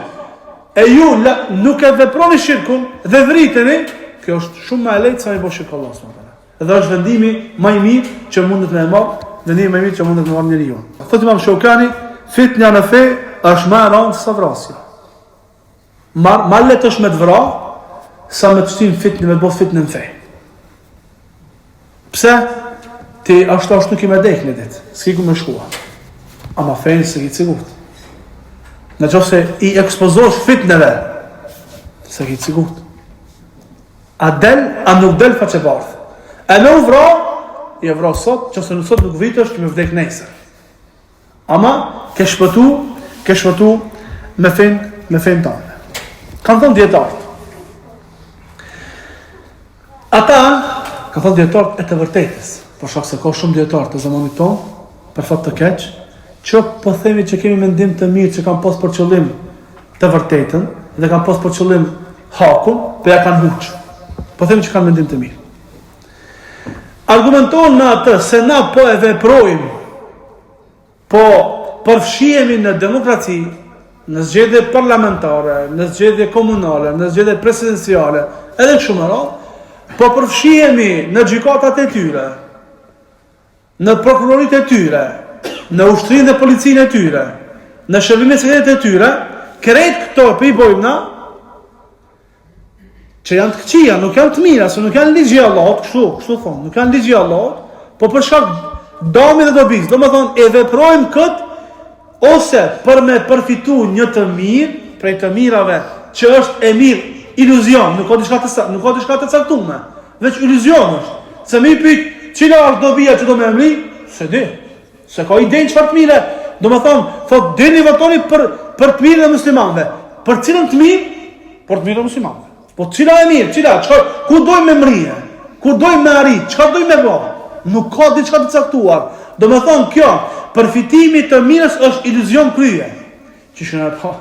e ju la, nuk e veproni shirkun dhe vriteni, kjo është shumë më e lehtë sa me bo shirk Allahut subhanahu teala. Dhe është vendimi më i mirë që mundet me e marr, vendimi më i mirë që mundet me marr njeriu. Thotë Imam Shokani, fitnja në fe është më e rëndë sa vrasja. Ma, ma lehtë është me të vra, sa me të shti n'fitne, me të bo fitne në fe. Pse? Ti ashtu ashtu ki me dek një ditë, s'ki ku me shkua. Ama fenë s'e ki të sigurt. Në qoftë se i ekspozosh fitneve, s'e ki të sigurt. A del, a nuk del faqebardhë. E me u vra, je vra sot, qoftë se në sot nuk vritesh, ki me vdek nesër. Ama ke shpëtu, ke shpëtu me fen, me fen tande. Kanë thënë dijetarët. Ata, kanë thënë dijetarët e të vërtetës, për shkak se ka shumë dijetarë të zamanit tonë, për fat të keq, që po themi që kemi mendim të mirë që kanë pas për qëllim të vërtetën dhe kanë pas për qëllim hakun, po ja kanë huq. Po themi që kanë mendim të mirë. Argumentohen me atë se na po e veprojmë Po përfshihemi në demokraci, në zgjedhje parlamentare, në zgjedhje komunale, në zgjedhje presidenciale, edhe kështu me radhë, po përfshihemi në gjykatat e tyre, në prokuroritë e tyre, në ushtrinë dhe policinë e tyre, në shërbimet sekrete të tyre, krejt këto po i bojmë na, që janë të këqija, nuk janë të mira, se nuk janë ligji i Allahut, kështu, kështu thonë, nuk janë ligji i Allahut, po për shkak dami dhe dobisë, domethënë e veprojmë kët ose për me përfitu një të mirë prej të mirave që është e mirë iluzion, nuk ka diçka të nuk ka diçka të caktuar, veç iluzion është. Se me i pyet, cila është dobia që do me mri? S'e di. S'e ka idenë çfarë të mire, domethonë, thot, dilni votoni për, për të mirën e muslimanëve. Për cilën të mirë? Për të mirën e muslimanëve. Po cila e mirë, cila, çka, ku dojmë me mrije? Ku dojmë me arrit? Çka dojmë me bo? Nuk ka diçka të caktuar. Domethonë, kjo, përfitimi të mirës është iluzion krye. Qysh kena me pa,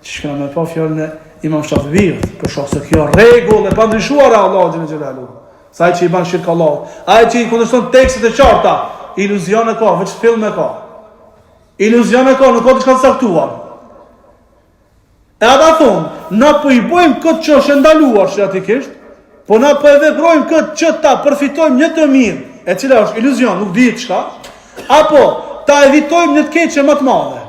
qysh kena me pa fjalën e imam Shafiut, për shkak se kjo rregull e pandryshuar e Allahut xhele xhelaluhu. Se ai që i ban shirk Allahut, ai që i kundërshton tekstet e qarta, iluzion e ka, veç film e ka. Iluzion e ka, nuk ka diçka të caktuar. E ata thonë, na po i bojmë këtë që është e ndaluar sheriatikisht, po na po e veprojmë këtë që ta përfitojmë një të mirë, e cila është iluzion, nuk dihet çka, apo ta evitojmë një të keqe më të madhe.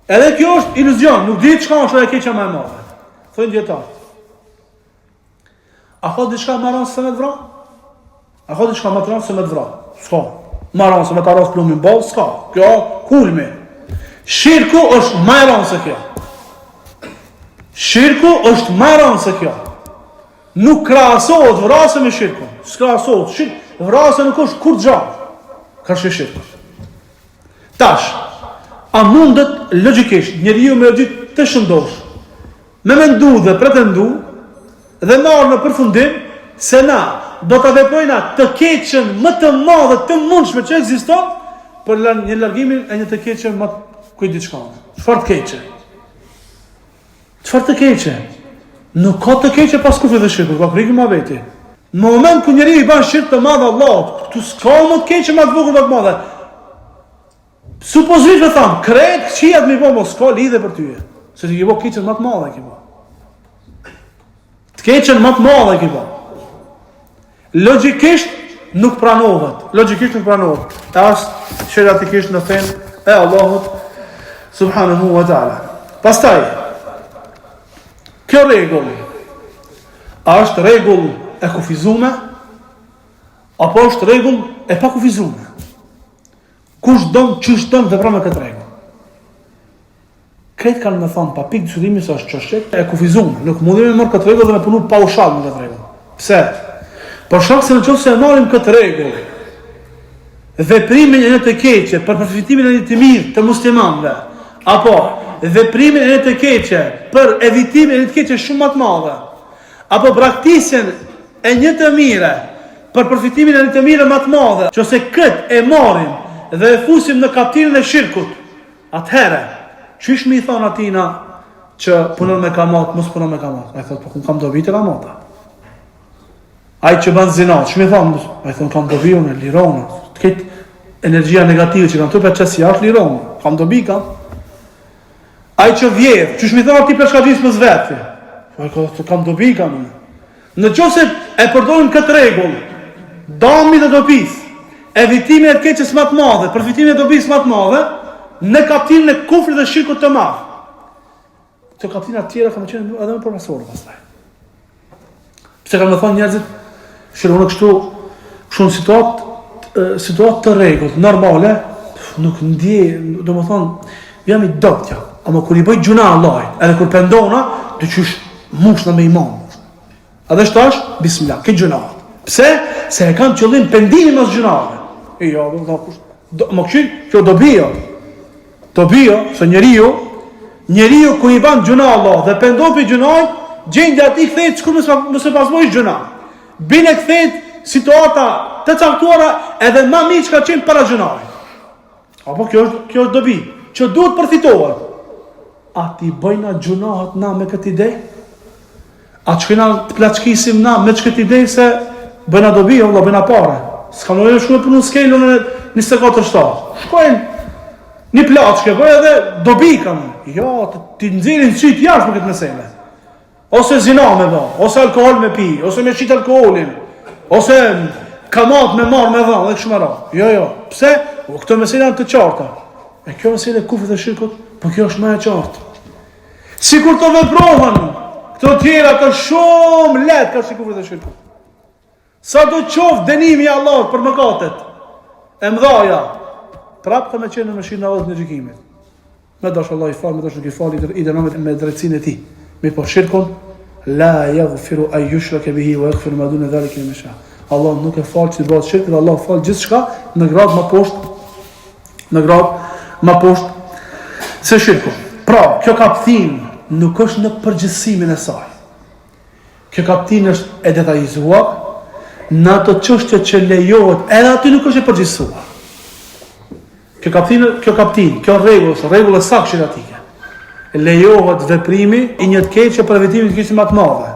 Edhe kjo është iluzion, nuk dihet çka është e keqja më e madhe. Thonë dijetarët. A ka diçka më rëndë se me të vra? A ka diçka më të rëndë se me të vra? S'ka. Më rëndë se me ta ra plumbi n'ballë, s'ka. Kjo kulmi. Shirku është më e rëndë se kjo. Shirku është më e rëndë se kjo. Nuk krahasohet vrasja me shirkun. S'krahasohet. Shirk, vrasja nuk është kurgja. Karshi shirkut. Tash, a mundet logjikisht njeriu me logjikë të shëndoshë Me mendu dhe pretendu dhe me ardhë në përfundim se na do ta veprojna të keqen më të madhe të mundshme që ekziston për një largimin e një të keqe më ku di çka. Çfarë të keqe? Çfarë të keqe? Nuk ka të keqe pas kufrit dhe shirkut, ka krejt muhabeti. Në moment ku njeriu i ban shirk të madh Allahut, këtu s'ka më të keqe më të vogël më të madhe. Supozisht me thanë, krejt këqijat me i bo, mos ka lidhje për tyje. Se ti ke bo keqen më të madhe ke bo. Të keqen më të madhe ke bo. Logjikisht nuk pranohet. Logjikisht nuk pranohet. E as sheriatikisht në fenë e Allahut subhanahu wa ta'ala. Pastaj, kjo rregull, a është rregull e kufizume, apo është rregull e pakufizume? Kush don, qysh don, vepron me këtë rregull. Krejt kanë me thonë pa pikë dyshimi se është çështje e kufizuar. Nuk mundemi me marrë këtë rregull dhe me punu paushall me këtë rregull. Pse? Për shkak se në qoftë se e marrim këtë rregull, veprimin e një të keqe për përfitimin e një të mirë të muslimanëve, apo veprimin e një të keqe për evitimin e një të keqe shumë më të madhe, apo braktisjen e një të mire për përfitimin e një të mire më të madhe, qoftë se këtë e marrim dhe e fusim në kaptinën e shirkut, atëherë, qysh me i thonë atina që punon me kamat, mos punon me kamat? Ai thotë, po unë kam dobi te kamata. Ai që bën zina, qysh me i thonë, ai thotë, kam dobi unë, lirohna. Të këtë energjia negative që kam të për qesë jashtë, lirohna. Kam dobi, kam. Ai që vjedh, qysh me i thonë atij plaçkaxhisë mos vjedh? Po ai thotë, kam dobi, kam unë. Në qoftë se e përdorim këtë rregull, dami dhe dobisë, evitimin e të keqes më të madhe, përfitimin e dobisë më të madhe, në kaptinën e kufrit dhe shirkut të madh. Këto kaptina të tjera kanë qenë edhe më përmasore pastaj. Pse kanë me thonë njerëzit, shih unë kështu, kështu në situatë, situatë të rregullt, normale, nuk ndjej, domethonë, jam i dobët jam, ama kur i bëj gjynah Allahit, edhe kur pendona, diqysh mushna me iman. Edhe shtash, bismillah, ke gjynahet. Pse? Se e kam qëllim pendimin mas gjynaheve. E jo, do të kush. Do, më kështu, kjo dobi jo. Dobi jo, se njeriu, njeriu kur i ban gjynah Allah dhe pendon për gjynahit, gjendja e tij kthehet sikur mos mos e pas bo gjynah. Bile kthehet situata të caktuara edhe ma mirë çka qenë para gjynahit. Apo kjo është kjo është dobi që duhet përfitohet. A t'i bëjna gjynahet na me këtë ide? A të shkojna të plaçkisim na me këtë ide se bëjna dobi, o vlla, bëjna pare. S'ka nevojë shkojnë punu skelën në 24-7. Shkojnë një plaçkë bëj edhe dobi kanë. Jo, t'i nxjerrin sytë jashtë me këtë mesele. Ose zina me ba, ose alkohol me pi, ose me shit alkoholin, ose kamat me marr me dhan dhe kështu me radhë. Jo, jo. Pse? O këto mesele janë të qarta. E kjo mesele e kufrit dhe shirkut, po kjo është më e qartë. Sikur të veprohen këto tjera të shumë lehtë karshi kufrit dhe shirkut. Sado qoftë dënimi i Allahut për mëkatet e mëdhaja, prapë ka me qenë në mëshirën e Allahut në gjykimit. Me dash Allahu i fal, me dash nuk i fal, i dënon me drejtësinë e tij. Mirëpo shirkun, la yaghfiru an yushraka bihi wa yaghfiru ma duna dhalika liman yasha. Allah nuk e fal që të bëhet shirk dhe Allah fal gjithçka në gradë më poshtë në gradë më poshtë se shirku. Pra, kjo kaptinë nuk është në përgjithësimin e saj. Kjo kaptinë është e detajizuar në ato çështje që lejohet, edhe aty nuk është e përgjithësuar. Kjo kaptinë, kjo kaptinë, kjo rregull është rregull e saktë sheriatike. Lejohet veprimi i një të keqe për evitimin e të keqes më të madhe,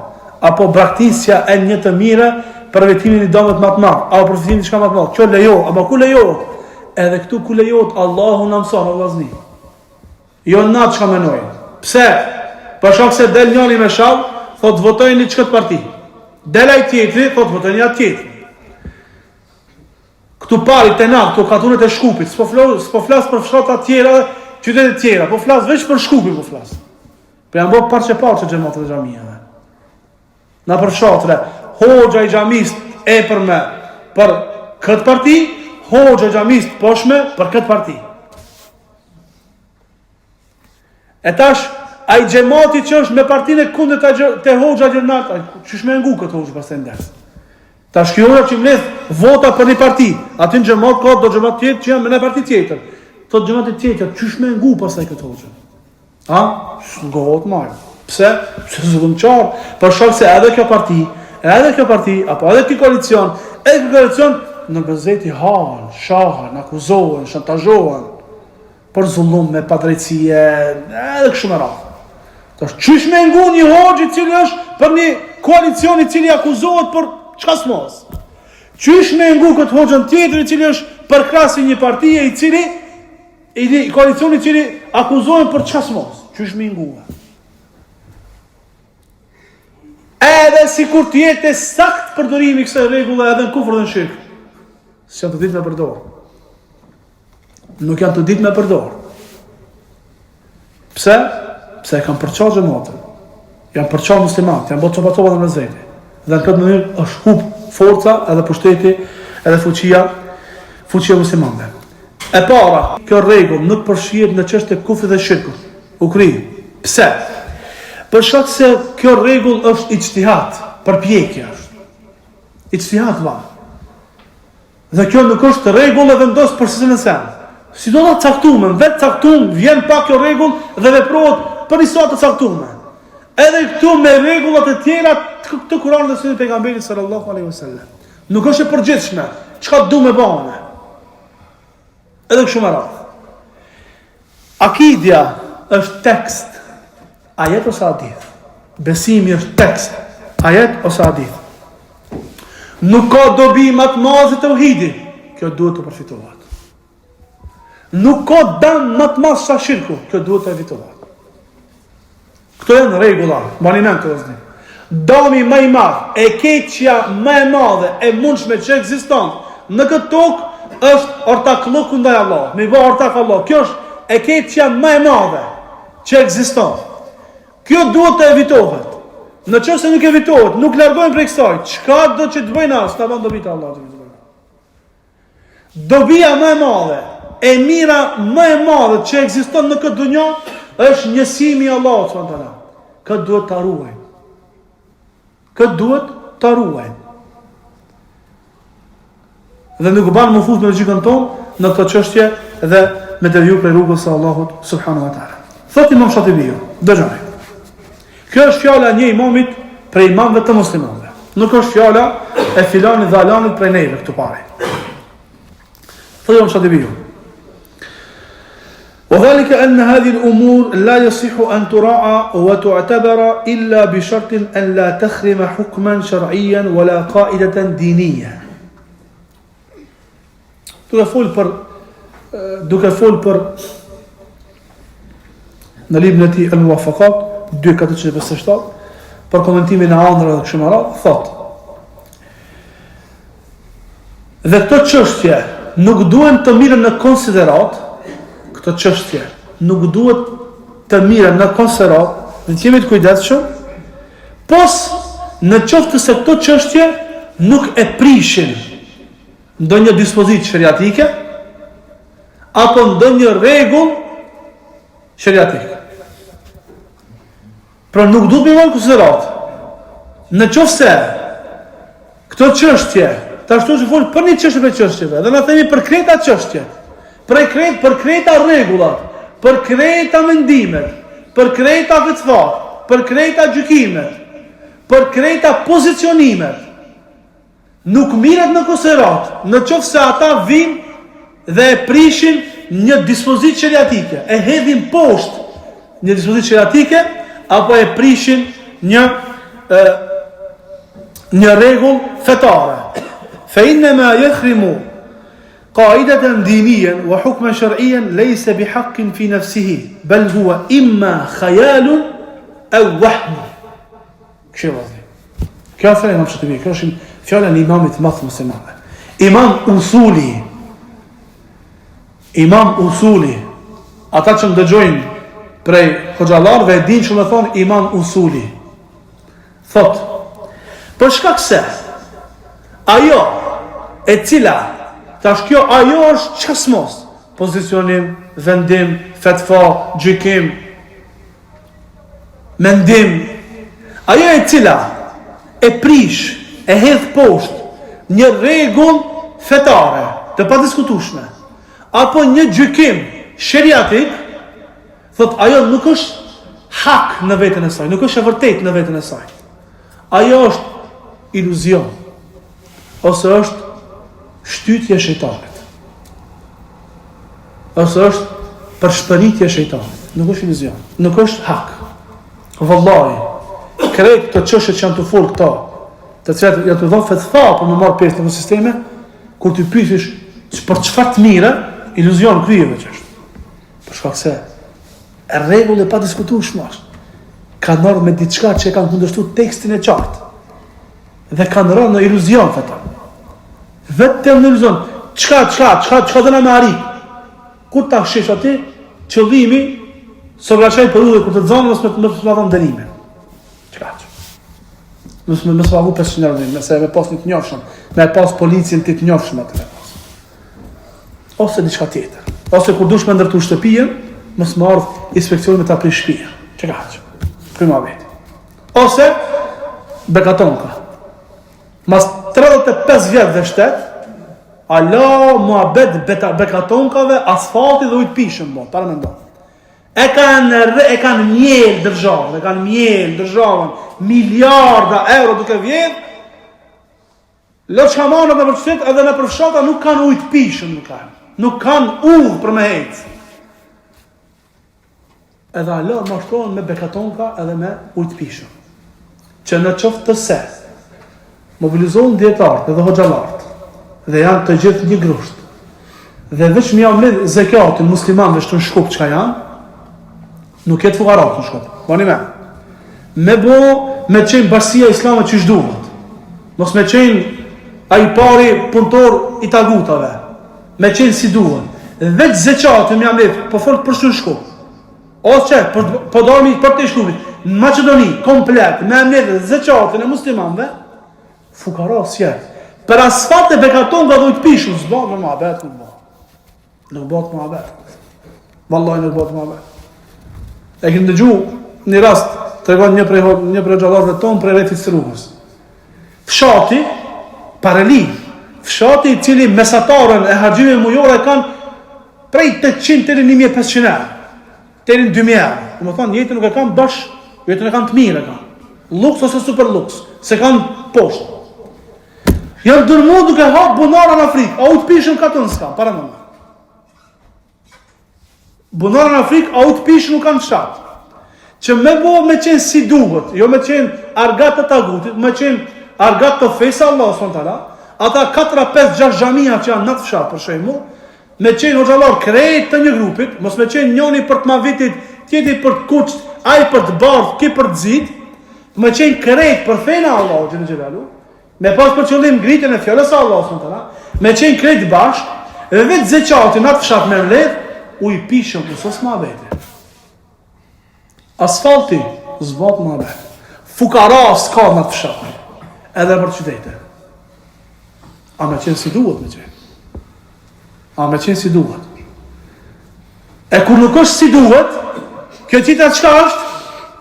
apo braktisja e një të mire për evitimin e dëmit më të madh, apo përfitimin e diçka më të madh. Kjo lejohet, ama ku lejohet? Edhe këtu ku lejohet Allahu na mëson o vllazni. Jo na çka menojmë. Pse? Për shkak se del njëri me shall, thot votojeni qët parti. Del ai tjetri, thot votojeni atë tjetrin. Këtu pari te na, këtu katunet e Shkupit, s'po flas, s'po flas për fshatra tjera, qytete tjera, po flas veç për Shkupin po flas. Po janë bërë parçe parçe xhematet e xhamive. Nëpër fshatra, hoxha i xhamisë epërme për këtë parti, hoxha i xhamisë poshtme për këtë parti. E tash, ai xhemati që është me partinë e kundërt te hoxha gjernatë, qysh me ngu këtë hoxhë pastaj në ders? Tash kjo hoxha që mbledh vota për një parti, aty në xhemat ka do xhemat tjetër që janë me një parti tjetër. Thotë xhemati tjetër, qysh me ngu pastaj këtë hoxhë? A? S'ngohet ma. Pse? Pse zullumqar? Për shkak se edhe kjo parti, edhe kjo parti, apo edhe ky koalicion, edhe ky koalicion, në bezeti hanë, shahen, akuzohen, shantazhohen, për zullum me padrejtësi edhe kështu me radhë. Tash qysh me ngu një hoxhë i cili është për një koalicion i cili akuzohet për çka s'mos. Qysh me ngu këtë hoxhën tjetër i cili është përkrahës i një partie i cili i një koalicion i cili akuzohen për çka s'mos. Qysh me ngu. Edhe sikur të jetë e sakt përdorimi i kësaj rregulle edhe në kufër dhe në shirk. S'janë të ditë me përdor. Nuk janë të ditë me përdor. Pse? Pse e kanë përça xhematin. Janë përça muslimanët, janë bërë copa copa në mes veti. Dhe në këtë mënyrë është hup forca edhe pushteti edhe fuqia fuqia muslimanëve. E para, kjo rregull nuk përfshihet në çështje të kufrit dhe shirkut. U kry. Pse? Për shkak se kjo rregull është ixhtihad, përpjekje është. Ixhtihad va. Dhe kjo nuk është rregull e vendos për secilën sen. Situata të caktume, në vend të caktum, vjen pa kjo rregull dhe veprohet për një situatë të caktume. Edhe këtu me rregullat e tjera të, të Kuranit dhe Sunetit të pejgamberit sallallahu alaihi wasallam. Nuk është e përgjithshme, çka du me ba unë. Edhe kështu me radhë. Akidja është tekst, ajet ose hadith. Besimi është tekst, ajet ose hadith. Nuk ka dobi më të madhe se teuhidi. Kjo duhet të përfitohet. Nuk ka dam më të madh se shirku. Kjo duhet të evitohet. Këto janë rregulla, mbani mend këto vëllezër. Dami më i madh, e keqja më e madhe e mundshme që ekziston në këtë tokë është ortakllëku ndaj Allahut. Me i bë ortak Allahut. Kjo është e keqja më e madhe që ekziston. Kjo duhet të evitohet. Në qoftë se nuk evitohet, nuk largohen prej kësaj, çka do që të bëjnë as, s'na bën dobi te Allahu. Dobia më e madhe, e mira më e madhe që ekziston në këtë dunja është njësimi i Allahut subhanahu teala. Këtë duhet ta ruajmë. Këtë duhet ta ruajmë. Dhe nuk ban m'u fut me logjikën tonë në këtë çështje dhe me deviju prej rrugës së Allahut subhanahu wa taala. Thotë Imam Shatibiu, dëgjoni. Kjo është fjala e një imamit prej imamëve të muslimanëve. Nuk është fjala e filanit dhe alanit prej neve këtu pare. Thotë Imam Shatibiu. Wa dhalika anna hadhihi al-umur la yasihu an tura'a wa tu'tabara illa bi shartin an la takhrima hukman shar'iyyan wa la qa'idatan diniyya. Duke fol për duke fol për në librin e tij Al-Muwafaqat 2457 për komentimin e andrrave dhe kështu me radhë, thotë Dhe këto çështje nuk duhen të mirren në konsideratë, këto çështje nuk duhet të mirren në konsideratë dhe të jemi të kujdesshëm, pos në qoftë se këto çështje nuk e prishin ndonjë dispozitë sheriatike apo ndonjë rregull sheriatik. Pra nuk duhet me marrë konsideratë. Në qoftë se këto çështje, tash tu fol për një çështje prej çështjeve, dhe na themi për krejt ato çështje, për krejt për krejt rregullat, për krejt mendimet, për krejt fetvat, për krejt gjykimet, për krejt pozicionimet, Nuk mirret në konsideratë, në qoftë se ata vijnë dhe e prishin një dispozitë sheriatike, e hedhin poshtë një dispozitë sheriatike apo e prishin një e, një rregull fetare. Fa inna ma yakhrimu qaidatan diniyan wa hukman shar'iyyan laysa bihaqqin fi nafsihi, bal huwa imma khayalun aw wahm. Kështu vëllai. Kjo është imam Shatibi, kjo është fjala e imamit të madh të muslimanëve. Imam Usuli. Imam Usuli. Ata që ndëgjojnë prej hoxhallarëve e dinë ç'do me thonë Imam Usuli. Thot, për shkak se ajo e cila tash kjo ajo është çka s'mos pozicionim, vendim, fetva, gjykim, Mendim, ajo e cila e prish, e hedh poshtë një rregull fetare të padiskutueshme apo një gjykim sheriatik, thot ajo nuk është hak në veten e saj, nuk është e vërtetë në veten e saj. Ajo është iluzion ose është shtytje e shejtanit. Ose është përshpëritje e shejtanit. Nuk është iluzion, nuk është hak. Vallahi, krejt këto çështje që janë tu fol këto, të cilat janë tu dhënë fetva për me marrë pjesë në sisteme, kur t'i pyetish për çfarë të mire, iluzion kryeve që është. Për shkak se rregull e padiskutueshme është. Kanë ardhur me diçka që e kanë kundërshtuar tekstin e qartë. Dhe kanë rënë në iluzion këta. Vetëm në iluzion. Çka, çka, çka, çka dona me arrit? Kur ta shish aty, qëllimi s'obraçaj për udhë kur të zonë mos me mos me dhon dënimin. Çka? Mos me mos pagu 500 euro, nëse me pas një të njohshëm, me pas policin ti të njohshëm atë me pas. Ose diçka tjetër. Ose kur dush me ndërtu shtëpinë, mos me ardh inspeksioni me ta prish shtëpinë. Çka? Ky ma vetë. Ose bekatonka. Mas 35 vjet dhe shtet, ala muhabet beta, bekatonkave, asfalti dhe ujë t'pijshëm, bo, paramendo. E kanë e kanë mjel dërzhavën, e kanë mjel dërzhavën, miliarda euro duke vjedh. Lo çka ma nëpër qytet edhe nëpër fshata nuk kanë ujë të pijshëm, nuk kanë. Nuk kanë udhë për me hecë. Edhe ala mashtrohen me bekatonka edhe me ujë të pijshëm. Që në qoftë se mobilizohen dijetarët edhe hoxhallarët dhe janë të gjithë një grusht dhe veç me ja mledh zekatin muslimanëve në Shkup çka janë, nuk jetë fukarat në Shkup. Bani me. Me bo, me qenë bashkësia islame qysh duhet. Mos me qenë ai pari punëtor i tagutave. Me qenë si duhet. Veç zeqatin me ja mledh, po fol për në Shkup. Ose po po doni për të Shkupit. Në Maqedoni komplet me mledh zeqatin e muslimanëve, fukara s'jet. Për asfalt e bekatonka dhe ujë të pijshëm, s'bëhet më muhabet nuk bëhet. Nuk bëhet muhabet. Vallahi nuk bëhet muhabet. E kemi dëgju një rast, tregon një prej një prej hoxhallarëve tonë prej rrethit Strugës. Fshati Pareli, fshati i cili mesataren e harxhimeve mujore kanë prej 800 deri në 1500 euro, deri në 2000 euro. Domethonë jetën nuk e kanë bash, jetën e kanë të mirë e kanë. Luks ose super luks, se kanë. poshtë. Janë dërmu duke hap bunara në Afrikë, a ujë të pishëm katun s'ka, paramendo. Bunara në Afrikë, a ujë të pishëm nuk kanë fshat. Që me bo me qenë si duhet, jo me qenë argat të tagutit, me qenë argat të fesë Allahut subhanahu teala, ata 4, 5, 6 xhamia që janë në atë fshat, për shembull, me qenë hoxhallar krejt të një grupit, mos me qenë njoni për të mavitit, tjetri për të kuqt, ai për të bardhë, ky për të zitë, me qenë krejt për fenë e Allahut xhele xhelaluhu, Me pas për qëllim ngritjen e fjalës së Allahut subhanahu teala, me qenë krejt bashkë, dhe vetë zeqatin atë fshat me mbledh, ujë i pishëm u sos muhabeti. Asfalti s'bohet muhabet. Fukara s'ka në atë fshat. Edhe për qytete. A me qenë si duhet me qenë? A me qenë si duhet? E kur nuk është si duhet, kjo tjetra çka është?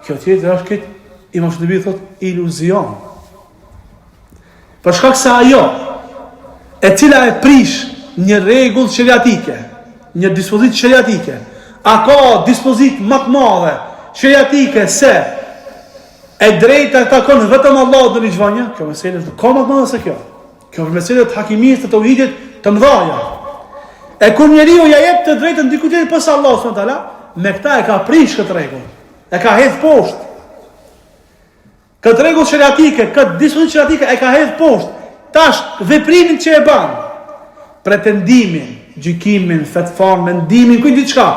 Kjo tjetra është këtë, Imam Shatibi thot, iluzion. Për shkak se ajo, e cila e prish një rregull sheriatike, një dispozitë sheriatike, a ka dispozitë më të madhe sheriatike se e drejta takon vetëm Allahut në ligjvënie, kjo mesele është ka më të madhe se kjo. Kjo është mesele të hakimisë të tauhidit të mëdha. E kur njeriu ja jep të drejtën dikujt tjetër pos Allahut subhanahu teala, me këta e ka prish këtë rregull. E ka hedh poshtë. Këtë rregull sheriatike, këtë dispozitë sheriatike e ka hedh poshtë. Tash veprimin që e ban, pretendimin, gjykimin, fetvan, mendimin, kujt diçka,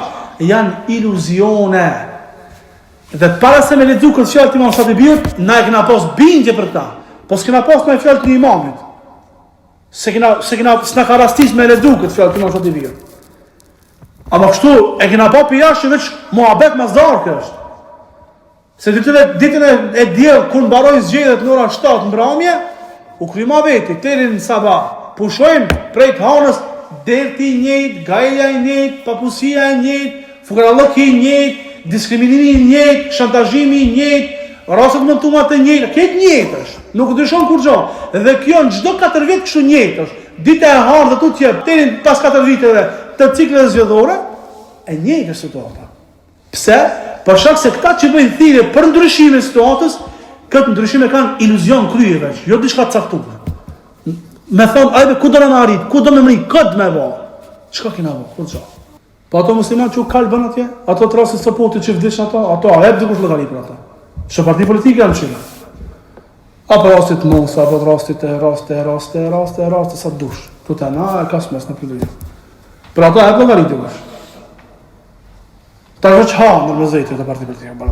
janë iluzione. Dhe para se me lexu këtë fjalë të Imam Shatibiut, na e kena pas bindje për ta. Po s'kena pas në fjalë të imamit. Se kena se kena s'na ka rastis me lexu këtë fjalë të Imam Shatibiut. Ama kështu e kena pa për jashtë që veç muhabet mas darke është. Se ditën e, ditën e, e diel, kur mbarojnë zgjedhjet në ora 7 mbrëmje, u kry muhabeti, deri në sabah. Pushojmë prej të hanës, derti i njëjtë, gajlja e njëjtë, papunësia e njëjtë, fukarallëki i njëjtë, diskriminimi i njëjtë, shantazhimi i njëjtë, rastet montume të njëjta, këtë njëjtë është, nuk ndryshon kurgjo. Dhe kjo në çdo 4 vjet kështu njëjtë është. Dita e hanë dhe tutje, deri pas 4 viteve të cikleve zgjedhore, e njëjtë është situata. Pse? Për shkak se këta që bëjnë thirrje për ndryshimin e situatës, këtë ndryshim e kanë iluzion krye veç, jo diçka të caktuar. Me thon, ajde ku do na arrit, ku do me mri, këtë me bë. Çka kena bë? Kurgjo. Po ato musliman që u kalbën atje, ato të rastit Sopotit që vdiqën ato, ato a jep dikush llogari për ato? Çfarë parti politike janë çka? Apo rastit Mosa, apo rastit e raste, raste, raste, raste, sa dush. Këtu te na e kasmos në përdorim. Për ato jep llogari dikush. Ta veç ha në mëzejtë të parti politike.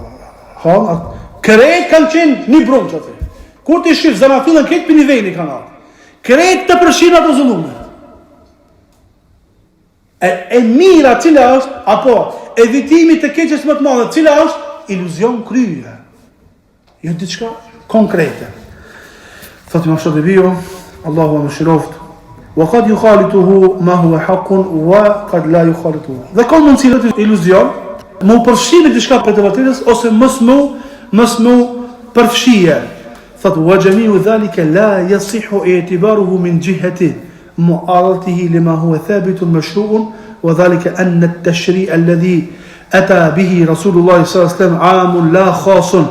Ha, krejt kanë qenë një brumë që aty. Kur ti shif, zanafillën krejt për një veni kanë atë. Krejt të përfshirë ato zullume. E, e mira cila është, apo evitimi të keqes më të madhe, cila është, iluzion krye. Jo diçka konkrete. Thotë Imam Shatibiu, Allahu e mëshiroftë, wa qad yukhalituhu ma huwa haqqun wa qad la yukhalituhu. Dhe ka mundësi vetë iluzion, mu përfshi me diçka prej të vërtetës ose mos mu mos mu përfshije. Thotë wa jami'u dhalika la yasihu i'tibaruhu min jihati mu'aradatihi lima huwa thabitun mashru'un wa dhalika anna at-tashri' alladhi ata bihi Rasulullah sallallahu alaihi wasallam 'amun la khasun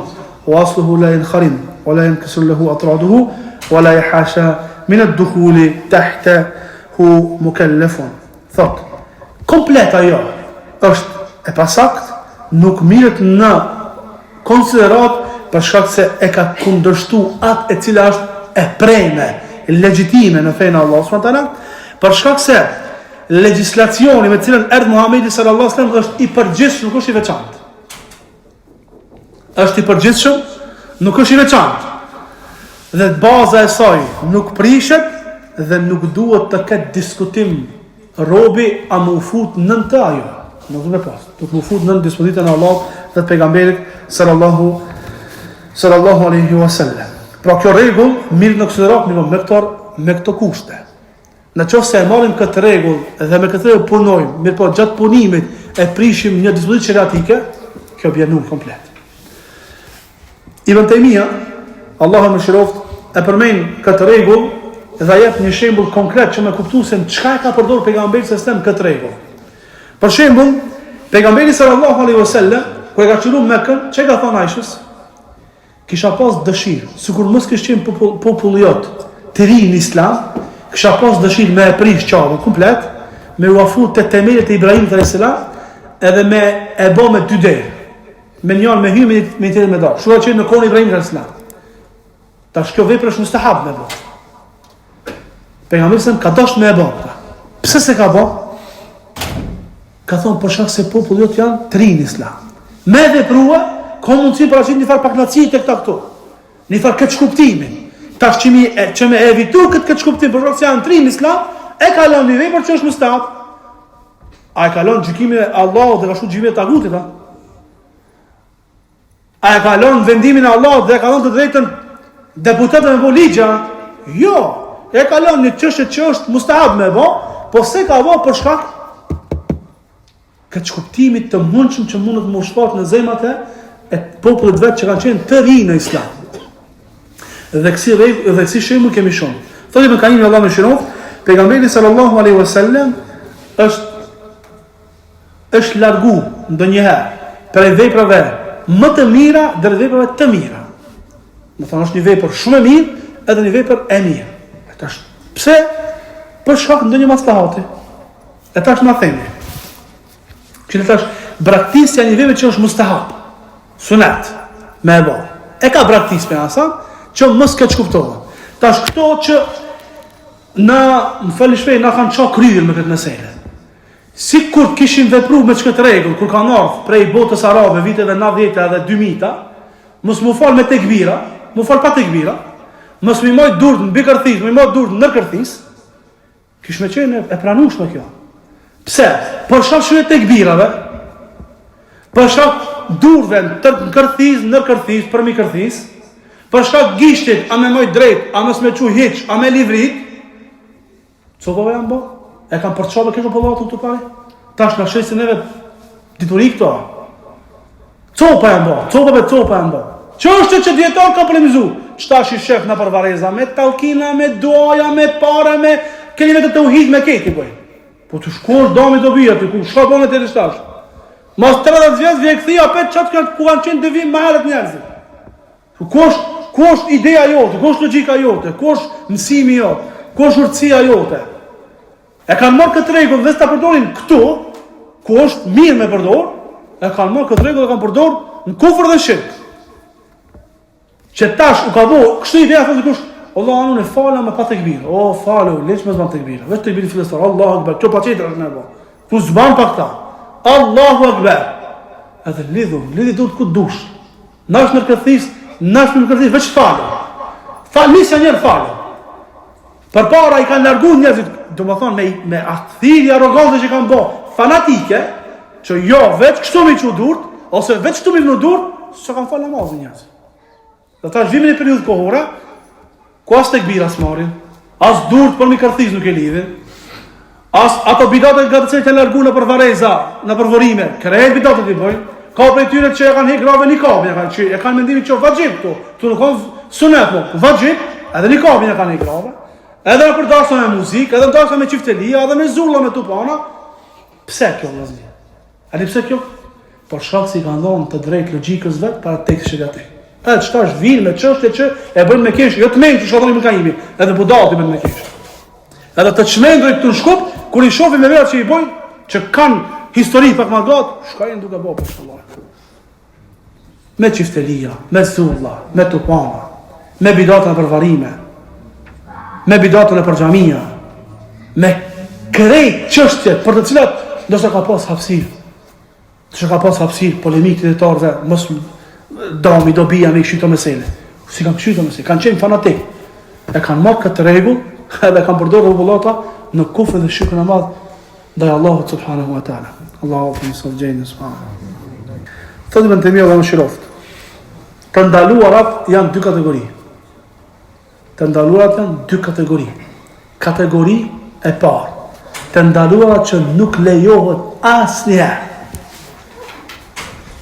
wa asluhu la yanharim wa la yankasir lahu atraduhu wa la yahasha min ad-dukhul tahtahu mukallafun. Thot, komplet ajo është e pasakt, nuk mirret në konsideratë për shkak se e ka kundërshtu atë e cila është e preme, legjitime në fenë e Allahut subhanahu teala, për shkak se legjislacioni me të cilën erdh Muhamedi sallallahu alaihi wasallam është i përgjithshëm, nuk është i veçantë. Është i përgjithshëm, nuk është i veçantë. Dhe baza e saj nuk prishet dhe nuk duhet të ketë diskutim robi a mu fut nën të ajo. Nuk duhet me pas. Duhet mu fut nën dispozitën e Allahut dhe të pejgamberit sallallahu sallallahu alaihi wasallam. Pra kjo rregull mirret në konsideratë mirëpo me këto me këto kushte. Në qoftë se e marrim këtë rregull dhe me këtë rregull punojmë, mirëpo gjatë punimit e prishim një dispozitë sheriatike, kjo bie nul komplet. Ibn Taymija, Allahu e mëshiroftë, e përmend këtë rregull dhe jep një shembull konkret që me kuptu se në çka e ka përdorur pejgamberi sallallahu alajhi wasallam këtë rregull. Për shembull, pejgamberi sallallahu alaihi wasallam kur e ka çliru Mekën, çka i ka thënë Aishës? Kisha pas dëshirë, sikur mos kish qenë popull, populli jot të ri në Islam, kisha pas dëshirë me e prish Qaben komplet, me u afru te temelet e Ibrahimit alayhis salam, edhe me e bë me dy derë. Me një me hy me një tjetër me dalë. Kështu ka qenë në kohën e Ibrahimit alayhis salam. Tash kjo vepër është mustahab me bë. Pejgamberi sa ka dashur me e bë këtë. Pse s'e ka bë? Ka thonë për shkak se populli jot janë të ri në Islam. Me veprua, ka mundësi paraqit një farë pakënaqësie te këta këtu. Një farë keqkuptimi. Tash që, mi, e, që me evitu këtë keqkuptim për shkak se janë të ri në Islam, e ka lënë një vepër që është mustahab. A e ka lënë gjykimin e Allahut dhe ka shku gjykimin e tagutit, a? A e ka lënë vendimin e Allahut dhe e ka dhënë të drejtën deputetëve me bo ligje? Jo, e ka lënë një çështje që është mustahab me bo, po s'e ka bo për shkak keqkuptimit të mundshëm që mundet m'u shfaq në zemrat e e popullit vet që kanë qenë të ri në Islam. Dhe kësi dhe kësi shembull kemi shumë. Thotë Ibn Kajimi Allahu e mëshiroftë, pejgamberi sallallahu alaihi wasallam është është largu ndonjëherë prej veprave më të mira drejt veprave të mira. Domethonë është një vepër shumë e mirë edhe një vepër e mirë. E tash pse? Për shkak ndonjë maslahati. E tash na themi. Që tash braktisja një vepër që është mustahab. Sunet me e bë. E ka braktis me asa që mos keqkuptohet. Tash këto që na më falni shpejt na kanë ça krye me këtë mesele. Sikur të kishin vepru me qëkëtë rregull, kur kanë ardhë prej botës arabe, viteve 90-ta dhe 2000-ta, mos m'u falë me tekbira, m'u falë pa tekbira, mos m'i majt durt mbi kërthis, m'i majt durt nër kërthis, kish me qenë e pranueshme kjo. Pse? Për shkak të tekbirave, për shkak durve të në kërthis, nër kërthis, përmi kërthis, për shkak gishtit, a me majt drejt, a mos me çu hiç, a me livrit, Copa janë bo? E kanë përça be këtë popullatën të pari? Tash na shesin neve dituri këto. Copa janë bo, copa be copa janë bo. Çështje që dijetarët kanë polemizu? Qetash i shef nëpër varreza, me talkina, me duaja, me pare, me kelimet e teuhid, me kejt i bëjnë. Po të shkosh dami do bia, të ku shka bënë të tash? Mas 30 vjet vjen kthi apet qaty ku kanë qenë devijim më herët njerëzit. Ku është, ku është ideja jote, ku është logjika jote, ku është mësimi jot, ku është urtësia jote? E kanë marrë këtë rregull dhe ta përdorin këtu, ku është mirë me përdor, e kanë marrë këtë rregull dhe kanë përdor në kufër dhe shirk. Që tash u ka bo, kështu ideja thotë dikush, Allah unë e falem pa tekbir. O falu, leç mos ban tekbir. Veç tekbir fillestar. Allahu akbar. Kjo patjetër është me bo. Ku s'ban pa këta? Allahu akbar. Edhe lidhu, lidhi durt ku dush. Nash në kërthis, nash në kërthis, veç falu. Fal, nisja njerë falu. Përpara i kanë largu njerëzit, domethonë me, me atë thirrje arrogante që kanë bo, fanatike, që jo veç kështu mi çu durt, ose veç kështu mi vnu durt, s'e kanë falë namazin njerëzit. Dhe tash vim në një periudhë kohore, ku as tekbira s'marrin, as durt përmi kërthis nuk e lidhin, as ato bidatet nga të cilat janë largu nëpër varreza, nëpër vorrime, krejt bidatet i bojnë, ka prej tyre që e kanë hek grave nikabin, e kanë, që e kanë mendimin që vaxhib këtu, këtu nuk kanë sunet, po, vaxhib, edhe nikabin e kanë hek grave, edhe nëpër dasma me muzikë, edhe në dasma me çiftelia, edhe me zurla me tupana, pse kjo vëllazëri? A di pse kjo? Për shkak se i kanë dhënë të drejtë logjikës vet para tekstit sheriatik. Edhe qetash vijnë me çështje që e bëjnë me kesh, jo të mençur çka thonë Ibn Kajimi, edhe budallat i bëjnë me kesh. Edhe të çmendurit këtu në Shkup, kur i shohim me veprat që i bëjnë, që kanë histori pak më gatë, shka janë duke bërë për Allah. Me çiftelia, me zulla, me tupana, me bidata nëpër varrime, me bidata nëpër xhamia, me krejt çështjet për të cilat ndoshta ka pas hapësirë. Ndoshta ka pas hapësirë polemikë të dijetarëve, mos dami dobia me kështu mesele. S'i kanë kështu mesele, kanë qenë fanatik. E kanë marrë këtë rregull edhe kanë përdorur popullata në kufër dhe shirkun e madh Ndaj Allahut subhanahu wa taala. Allahu të mësoftë gjendjen subhanahu. Thotë Ibn Tejmije Allahu e mëshiroftë. Të ndaluarat janë dy kategori. Të ndaluarat janë dy kategori. Kategori e parë. Të ndaluarat që nuk lejohet asnjëherë.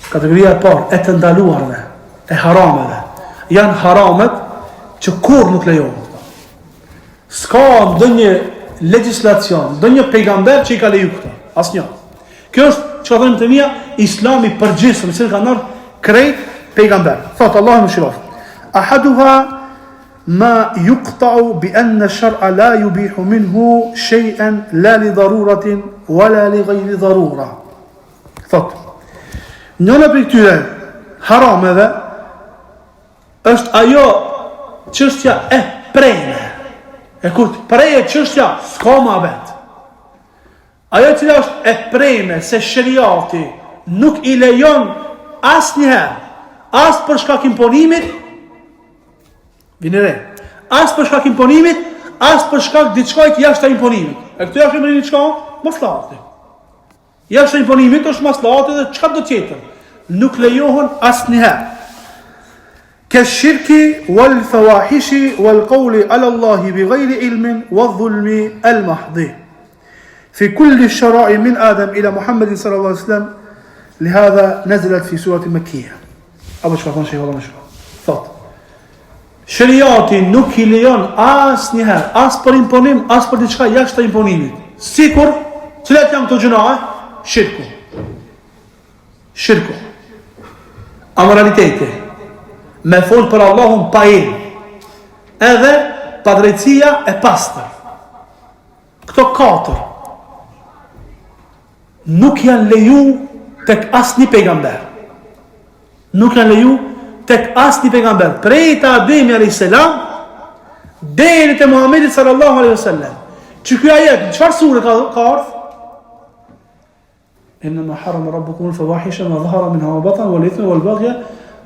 Kategoria e parë e të ndaluarve, e harameve, janë haramet që kurrë nuk lejohet. S'ka ndonjë legjislacion, ndonjë pejgamber që i ka leju këto. Asnjë. Kjo është çka thonë Ibn Tejmija, Islami i përgjithshëm, i cili kanë ardhur krejt pejgamber. Thotë Allahu e mëshiroftë. Ahaduha ma yuqta'u bi anna ash-shar'a la yubihu minhu shay'an la li daruratin wala li ghayri darura. Thot. Njëna prej këtyre harameve është ajo çështja e preme. E kur të prehet çështja, s'ka muhabet. Ajo e cila është e preme se sheriati nuk i lejon asnjëherë, as për shkak imponimit, vini re, as për shkak imponimit, as për shkak diçka të jashtë imponimit. E këtu jashtë imponimit çka? Maslahati. Jashtë imponimit është maslahati dhe çka do tjetër. Nuk lejohen asnjëherë. Ke shirki wal fawahishi wal qawli ala Allahi bi ghayri ilmin wa dhulmi al mahdhi. Fi kulli shara'i min Adam ila Muhammedin sallallahu alaihi wasallam lihadha nazalat fi surati Makkiyah. Apo çka thon shejhu Allahu mëshiroft. Thot. Sheriati nuk i lejon asnjëherë, as për imponim, as për diçka jashtë imponimit. Sikur, cilat janë këto gjynahe? Shirku. Shirku. Amoraliteti. Me fol për Allahun pa ilm. Edhe padrejtësia e pastër. Këto katër nuk janë leju tek asnjë pejgamber. Nuk janë leju tek asnjë pejgamber. Prej te Ademi alayhis salam deri te Muhamedi sallallahu alaihi wasallam. Që ky ajet, në çfarë sure ka ka ardhur? Inna ma harrama rabbukum al-fawahisha ma dhahara minha wa batan wal ithma wal baghya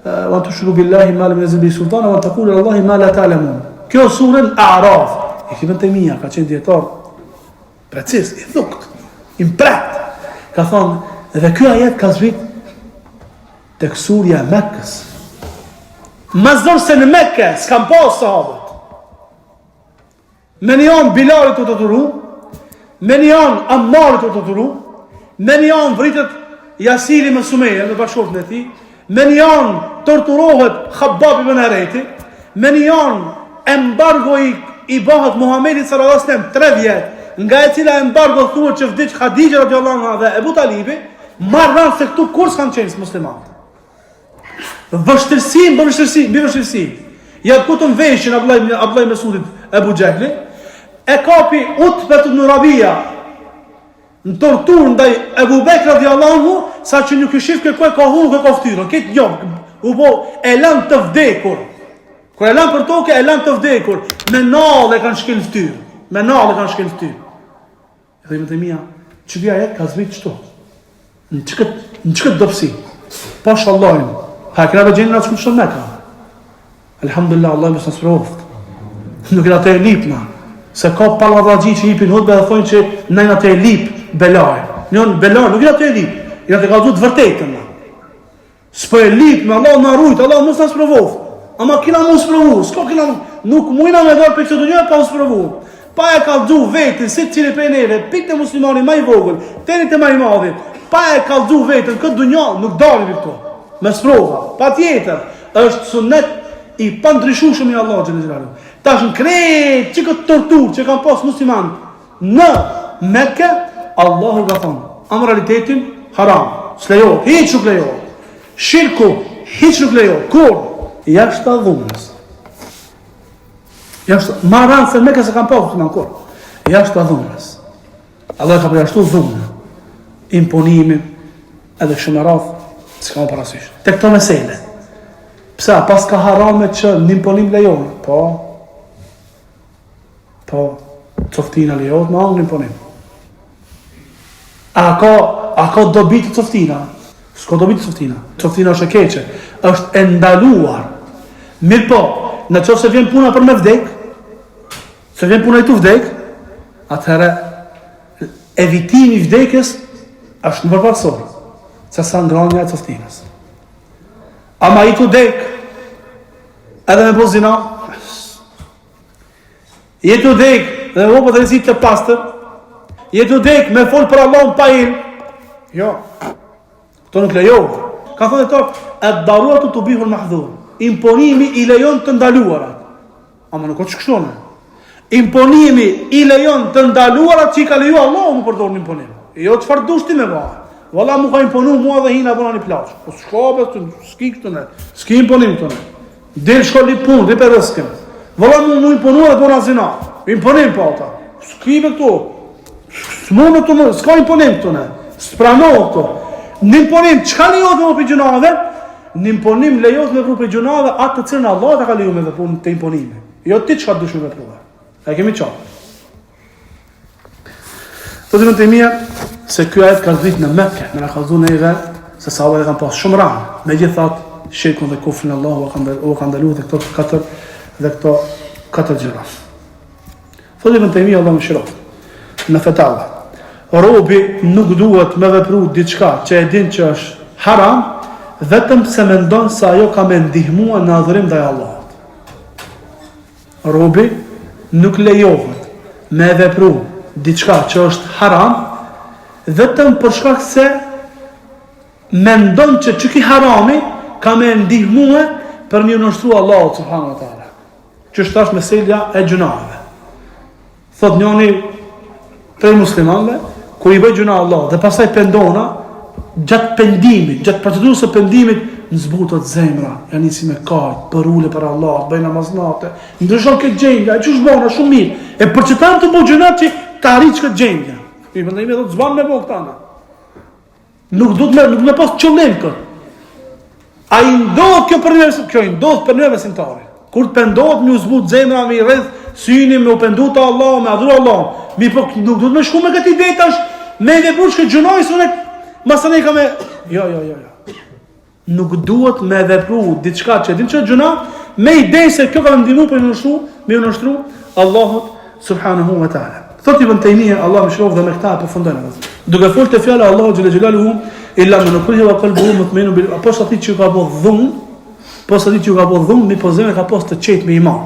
wa an tushriku billahi ma lam yunzil bihi sultana wa an taqulu ala Allahi ma la ta'lamun. Kjo sure Al-A'raf, e Ibn Taymija ka qenë dietar preciz, i thukt, i mprehtë. Ka thonë, dhe ky ajet ka zbrit tek surja e Mekës. Ma zor se në Mekë, s'kan pas sahabët. Me një anë Bilali tu torturu, me një anë Ammari tu torturu, me një anë vritet Jasiri me Sumeje, me bashkëshorten e tij, me një anë torturohet Khabbab ibn Areti, me një anë embargo i, i bëhet Muhammedit sallallahu alaihi wasallam 3 vjet, nga e cila embargo thuhet që vdiq Khadija radiallahu anha dhe Ebu Talibi, ma rëndë se këtu kurrë s'kanë qenë muslimanët. Vështirësi mbi vështirësi, mbi vështirësi. Ja këputën veshin Abdullah ibn Abdullah ibn Mesudit Ebu Xhehli, e kapi Utbe ibn Rabia në torturë ndaj Ebu Bekr radiallahu anhu, sa që nuk e shifke ku e ka hundën, ku e ka fytyrën. Këtë jo, u bo e lanë të vdekur. Kur e lanë për toke, e lanë të vdekur. Me nallë e kanë shkel fytyrë. Me nallë e kanë shkel fytyrë. Edhe Ibn Taymija, që ky ajet ka zbrit qëtu. Në qëkët, në qëkët dobësi. Pash Allahin. Ha, kena be gjendjen atë që në Mekka. Alhamdulillah, Allah mos na sprovoft. Nuk jena tu e lyp na. Se ka pallavraxhi që jipin hutbe dhe thonë që na jena tu e lyp belajn. Jo, belajn, nuk jena tu e lyp. Jena tu kallzu të vërtetën na. S'po e lyp me Allah na rujt, Allah mos na sprovoft. Ama kina mu sprovu, s'ka kina mu, nuk mujna me dalë prej kësaj dunjaje pa u sprovu. Pa e kallzu veten, secili prej neve, pik te muslimani ma i vogël, deri te ma i madhi, pa e kallzu veten, këtë dunja nuk dalim këtu. Me sprova, patjetër, është sunet i pandryshueshëm i Allahut xhele xhelaluhu. Tash në krejt që këtë torturë që kanë pas muslimanët, Në Mekë, Allahu ka thonë, amoralitetin haram, s'lejohet, hiç nuk lejohet. Shirku, hiç nuk lejohet, kur? Jashta dhunës. Jashta, ma randë se Mekë s'e kanë pas muslimanët kurrë. Jashta dhunës. Allah ka përjashtu dhunën. Imponimin, edhe kështu me radhë, s'ka më parasysh. Te këto mesele. Pse, a pas ka harame që në imponim lejohen? Po, Po, coftina lejohet me hangër n'imponim. A ka, a ka dobi te coftina? S'ka dobi te coftina. Coftina është e keqe. është e ndaluar. Mirëpo, në qoftë se vjen puna për me vdek, se vjen puna je tu vdek, atëherë evitimi i vdekjes është më përparësor, se sa ngranja e coftinës. Ama je tu dek, edhe me bo zina, Je tu dek dhe me bo padrejtësi të pastër. Je tu dek me fol për Allahun pa ilm. Jo. Këto nuk lejohet. Ka thënë to, ed-daruratu tubihul mahdhur. Imponimi i lejon të ndaluarat. Ama nuk është kështu. Imponimi i lejon të ndaluarat që i ka leju Allahu me përdor në imponim. Jo çfarë dush ti me ba. Valla mu ka imponu mua dhe hina bona një plaç. Po s'ka be, s'ki këtu ne. S'ki imponim këtu ne. Dil shko lyp punë, lype rrëzkën. Vëlla mu mu imponu dhe bona zina. Imponim po ata. S'ki be këtu. S'mu në të më, s'ka imponim këtu ne. S'prano këtu. Në imponim, çka lejohet me bo prej gjynaheve? Në imponim lejohet me vepru prej gjynaheve atë të cilën Allah ta ka leju me vepru te imponimi. Jo ti çka dush me vepru. E kemi qartë. Thotë Ibn Tejmija se ky ajet ka zbrit në Mekë, me na kallzu neve se sahabët e kanë pas shumë ranë. Megjithatë, shirkun dhe kufrin Allahu ua ka ndalu, ua ka ndalu dhe këto katër dhe këto katër gjëra. Thotë Ibn Tejmija Allahu e mëshiroftë. Në Fetava. Robi nuk duhet me vepru diçka që e din që është haram, vetëm pse mendon se ajo ka me ndihmua në adhurim ndaj Allahut. Robi nuk lejohet me vepru diçka që është haram, vetëm për shkak se mendon që qiky harami ka me ndihmue për me iu nënshtru Allahut subhanahu wa taala. Që është tash meselja e gjynaheve. Thot njoni prej muslimanëve, kur i bëj gjynah Allahut dhe pastaj pendona, gjatë pendimit, gjatë procedurës së pendimit, më zbutet zemra, ja nisi me kajt, përule para Allahut, bëj namaz nate, ndryshon këtë gjendje, ai qysh bona shumë mirë. E për qëta tu bo gjynah që ta arrit këtë gjendje. Ibn Tejmija thotë s'ban me bo këta. Nuk duhet me, nuk me pas qëllim këtë. A i ndodh kjo për një, kjo i ndodh për një besimtari. Kur të pendohet me u zbut zemra, me i rrjedh syni, me u pendu te Allahu, me adhuru Allahun. Mirëpo nuk duhet me shku me këtë ide tash, me vepru që gjynah se unë masanej ka me Jo, jo, jo, jo. Nuk duhet me vepru diçka që din që gjynah, me ide se kjo ka ndihmu për nënshtru, me iu nënshtru Allahut subhanahu wa taala. Thot Ibn Tejmije, Allahu e mëshiroftë dhe me këta e përfundojmë. Duke folë te fjala Allahu xhele xhelaluhu, illa men ukrihe wa kalbuhu mutmainun bil pos atij që ka bo dhunë, pos atij që ka bo dhunë, mirëpo zemrën e ka pas të qetë me iman.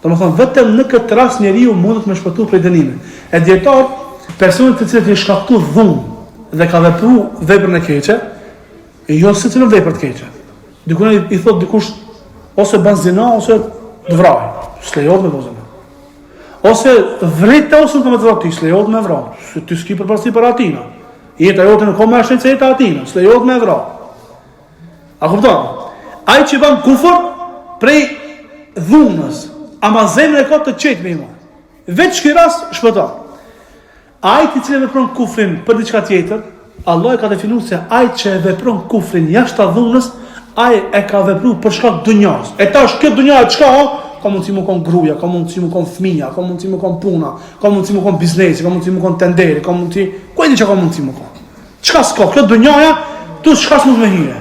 Domethënë vetëm në këtë rast njeriu mundet me shpëtu prej dënimit. E dijetarët, personit të cilit i shkaktu dhunë dhe ka vepru veprën e keqe, E jo secilën vepër të keqe. Dikujt i, i thot dikush ose ban zina ose të vraj. S'lejohet me bo zina. Ose vrite ose të me të vraj, ti s'lejohet me vra. Se ti s'ki përparësi para atina. Jeta jote nuk ka më shtrenjtë se jeta atina. S'lejohet me vra. A kupton? Ai që ban kufër prej dhunës, ama zemrën e ka të qetë me iman. Veç ky rast shpëton. Ai i cili vepron kufrin për diçka tjetër, Allahu e ka definu se ai që e vepron kufrin jashtë dhunës, ai e ka vepru për shkak dunjas. E tash kjo dunja çka o? Ka mundësi me kon gruaja, ka mundësi me kon fëmija, ka mundësi me kon puna, ka mundësi me kon biznesi, ka mundësi me kon tenderi, ka mundësi, ku e di çka ka mundësi me kon. Çka s'ka, kjo dunjaja, tu çka s'mund me hyje.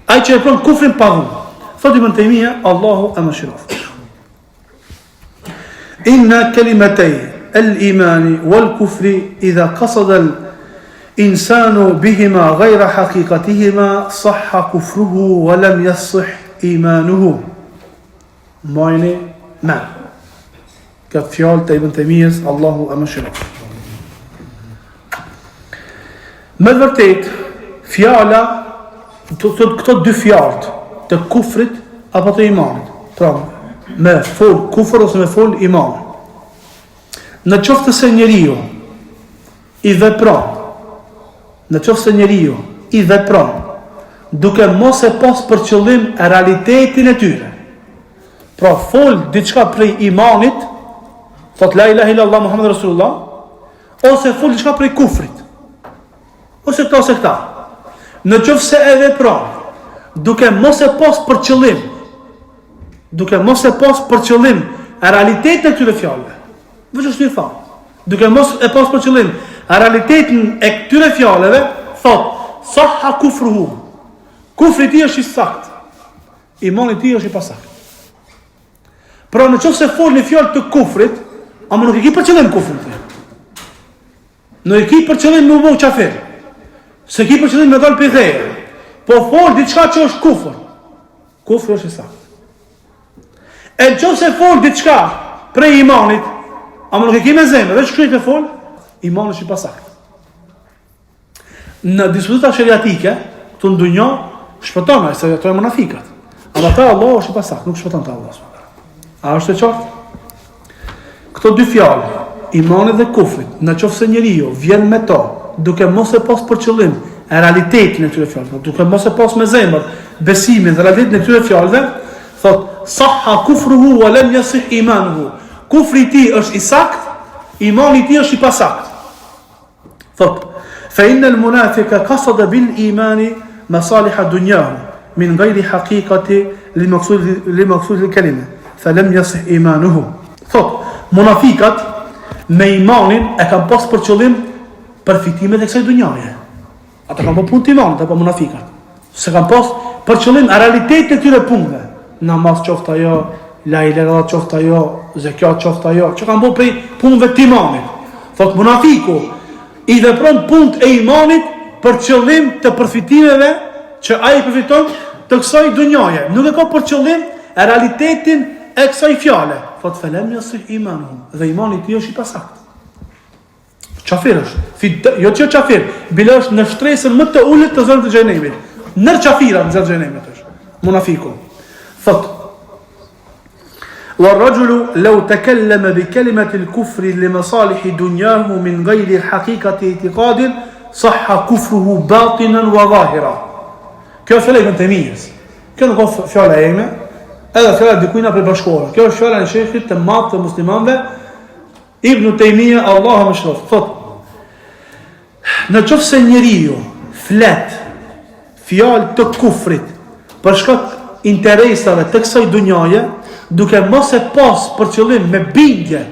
Ai që e vepron kufrin pa dhunë. Thotë Ibn Tejmije, Allahu e mëshiroftë. Inna kelimetej el imani wal kufri idha qasada el insanu bihima ghayra haqiqatihima sahha kufruhu wa lam yasih imanuhu. Majni men. Këtë fjalë të Ibn Tejmijes, Allahu e mëshiroftë. Me të vërtetë, fjala, të, të, këto dy fjalët, të kufrit apo të imanit, pra, me fol kufër ose me fol iman. Në qoftë se njeriu i vepron, në qoftë se njeriu i vepron, duke mos e pas për qëllim realitetin e tyre, pra fol diçka prej imanit, thot la ilaha illallah Muhammed Rasulullah, ose fol diçka prej kufrit. Ose këta ose këta. Në qoftë se e vepron, duke mos e pas për qëllim, duke mos e pas për qëllim realitetin e këtyre fjalëve. Veç është një thonë. Duke mos e pas për qëllim realitetin e këtyre fjalëve, thot sahha kufruhu. Kufri i tij është i saktë. Imani i tij është i pasaktë. Pra në qoftë se fol një fjalë të kufrit, ama nuk e ki për qëllim kufrin ti. Nuk e ki për qëllim me u bo qafir. S'e ki për qëllim me dalë prej feje. Po fol diçka që është kufër. Kufri është i saktë. E në qoftë se fol diçka prej imanit, ama nuk e ki me zemër, veç kështu e fol, imani është i pasaktë. Në dispozita sheriatike, këtu në dunja, shpëton ai se ato janë munafikat. Ama te Allahu është i pasaktë, nuk shpëton te Allahu. A është e qartë? Këto dy fjalë, imanit dhe kufrit, në qoftë se njeriu vjen me to, duke mos e pas për qëllim realitetin e këtyre fjalëve, duke mos e pas me zemër. besimin dhe realitetin e këtyre fjalëve, thot sahha kufruhu wa lam yasih imanuhu. Kufri i tij është i saktë, imani i tij është i pasaktë. Thot, fa inna al munafika qasada bil imani masaliha dunyahu min ghairi haqiqati li maqsud li maqsud al kalima fa lam yasih imanuhu. Thot, munafikat me imanin e kanë pas për qëllim përfitimet e kësaj dunjaje. Ata kanë bërë punë të imanit, apo munafikat. Se kanë pas për qëllim realitetin e këtyre punëve. Namaz qoftë ajo, la ilaha illallah qoftë ajo, zekat qoftë ajo, që kanë bërë prej punëve të imanit. Thot munafiku i vepron punët e imanit për qëllim të përfitimeve që ai përfiton të kësaj dunjaje. Nuk e ka për qëllim realitetin e kësaj fjale. Thot felem jasih imanuhu. Dhe imani i tij është i pasaktë. Qafir është. Fi, jo që qafir, bile është në shtresën më të ulët të zjarrit të xhehenemit. Nër qafira në zjarr të xhehenemit është. Munafiku. Thot, Wa rajulu law takallama bi kalimati al-kufri li masalih dunyahu min ghayri haqiqati i'tiqadin sahha kufruhu batinan wa zahira. Kjo është fjala e Ibn Taymijes. Kjo nuk është fjala ime, edhe fjala e dikujna prej bashkëkohorëve. Kjo është fjala e shehit të madh të muslimanëve Ibn Tejmije, Allahu e mëshiroftë, thotë, Në qoftë se njeriu flet fjalë të kufrit për shkak interesave të kësaj dunjaje, duke mos e pas për qëllim me bindje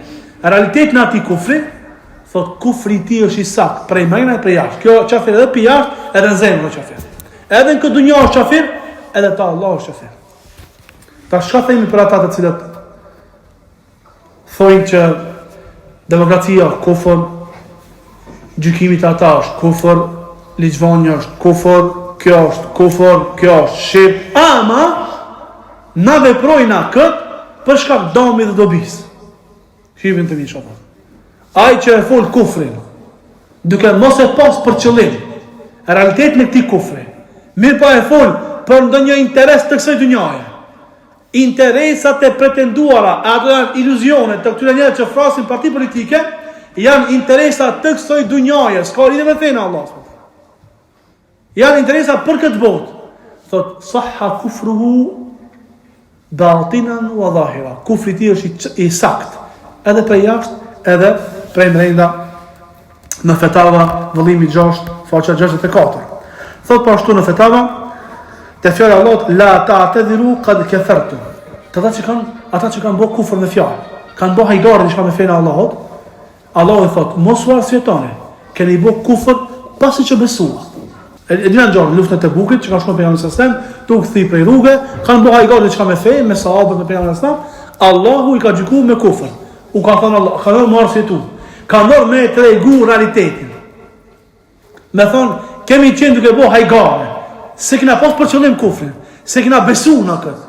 realitetin e atij kufri, thot kufri i tij është i saktë prej mrena e prej jashtë. Kjo qafir edhe prej jashtë, edhe në zemër është qafir. Edhe në këtë dunja është qafir, edhe te Allahu është qafir. Tash çka themi për ata të cilët Thojnë që demokracia është kufër, gjykimi te ata është kufër, ligjvanja është kufër, kjo është kufër, kjo është shirk, ama na veprojna këtë për shkak damit dhe dobisë. Shihni të mirë çka thotë. Ai që e fol kufrin, duke mos e pas për qëllim realitetin e këtij kufri, mirëpo e fol për ndonjë interes të kësaj dynjaje, Interesat e pretenduara, e ato janë iluzione të këtyre njerëzve që thërrasin parti politike, janë interesa të kësaj dunjaje, s'ka lidhje me fenë e Allahut. Janë interesa për këtë botë. Thot sahha kufruhu batinan wa zahira. Kufri i tij është i, i saktë, edhe prej jashtë, edhe prej mrenda në Fetava, vëllimi 6, faqja 64. Thot po ashtu në Fetava, te fjala e Allahut la ta'tadhiru qad kafartum. Te ata që kanë ata që kanë bërë kufër me fjalë, kanë bërë hajgare diçka me fenë e Allahut. Allahu i thot, mos u arsyetoni. Keni bërë kufër pasi që besuat. E, e dina ngjarjen, luftën e Tebukit, që kanë shkuar pejgamberi sallallahu alajhi wasallam, tu u kthy prej rruge, kanë bërë hajgare diçka me fe, me sahabët me pejgamberin sallallahu alajhi wasallam. Allahu i ka gjykuar me kufër. U ka thënë Allah, ka thënë me arsyetu. Ka thënë me tregu realitetin. Me thonë, kemi qenë duke bo hajgare. S'e kena pas për qëllim kufrin. S'e kena besu në këtë.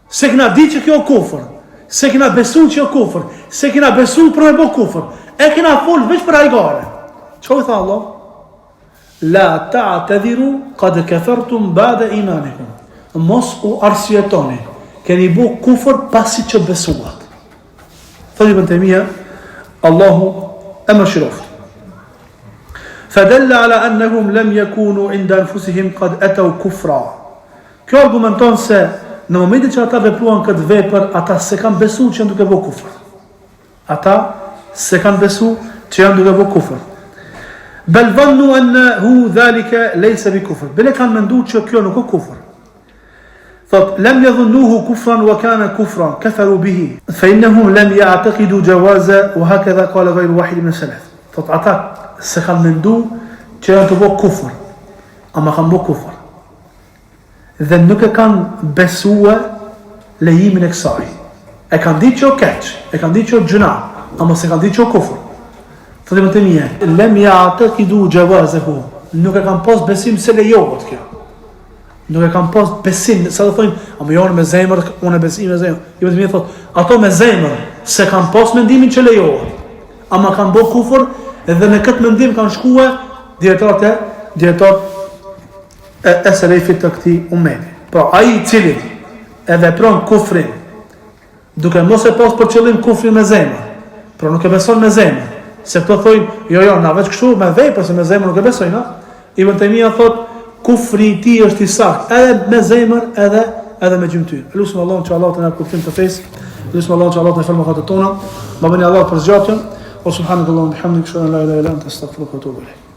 S'e kena di që kjo kufër. S'e kena besu që kjo kufër. S'e kena besu për me bo kufër. E kena folë veç për hajgare. Çka u tha Allah? La ta'tadhiru qad kafartum ba'da imanikum. Mos u arsyetoni. Keni bo kufër pasi që besuat. Thotë Ibn Taymija, Allahu e mëshiroftë. Fadalla ala annahum lam yakunu inda anfusihim qad ataw kufra. Kjo argumenton se në momentin që ata vepruan këtë vepër, ata s'e kanë besuar që janë duke bërë kufër. Ata s'e kanë besu që janë duke bo kufër. Bel dhannu ennehu dhalike lejse bi kufër. Bile kanë mendu që kjo nuk o kufër. Thot, lem jedhunnuhu kufran wa kane kufran, keferu bihi. Fe innehum lem ja'tekidu xhevaze, wa hakedha kale gajru wahid mine selef. Thot, ata s'e kanë mendu që janë tu bo kufër. Ama kanë bo kufër. dhe nuk e kanë besue lejimin e kësaj. E kanë ditë që o keq, e kanë ditë që o gjynah, ama s'e kanë ditë që o kufër. Thotë Ibn Taymija, lem ja'tekidu xhevazehu, nuk e kanë pas besim se lejohet kjo. Nuk e kanë pas besim, sa do thonë, ama jo me zemër, unë e besim me zemër. Ibn Taymija thotë, ato me zemër s'e kanë pas mendimin që lejohet. Ama kanë bo kufër dhe në këtë mendim kanë shkue dijetarët e dijetarët e e selefit të këtij ummeti. Pra ai i cili e vepron kufrin duke mos e pas për qëllim kufrin me zemër, pra nuk e beson me zemër, se këto thonë, jo jo, na veç kështu me vepër se me zemër nuk e besojmë, na. Ibn Taymija thot, kufri i tij është i saktë, edhe me zemër, edhe edhe me gjymtyrë. Lusim Allahun që Allahu të na jap kuptim të fesë. Lusim Allahun që Allahu të na fal mëkatet tona. Ma bëni hallall për zgjatjen. Wa subhanakallahumma bihamdika ashhadu an la ilaha illa anta astaghfiruka wa atubu ilayk.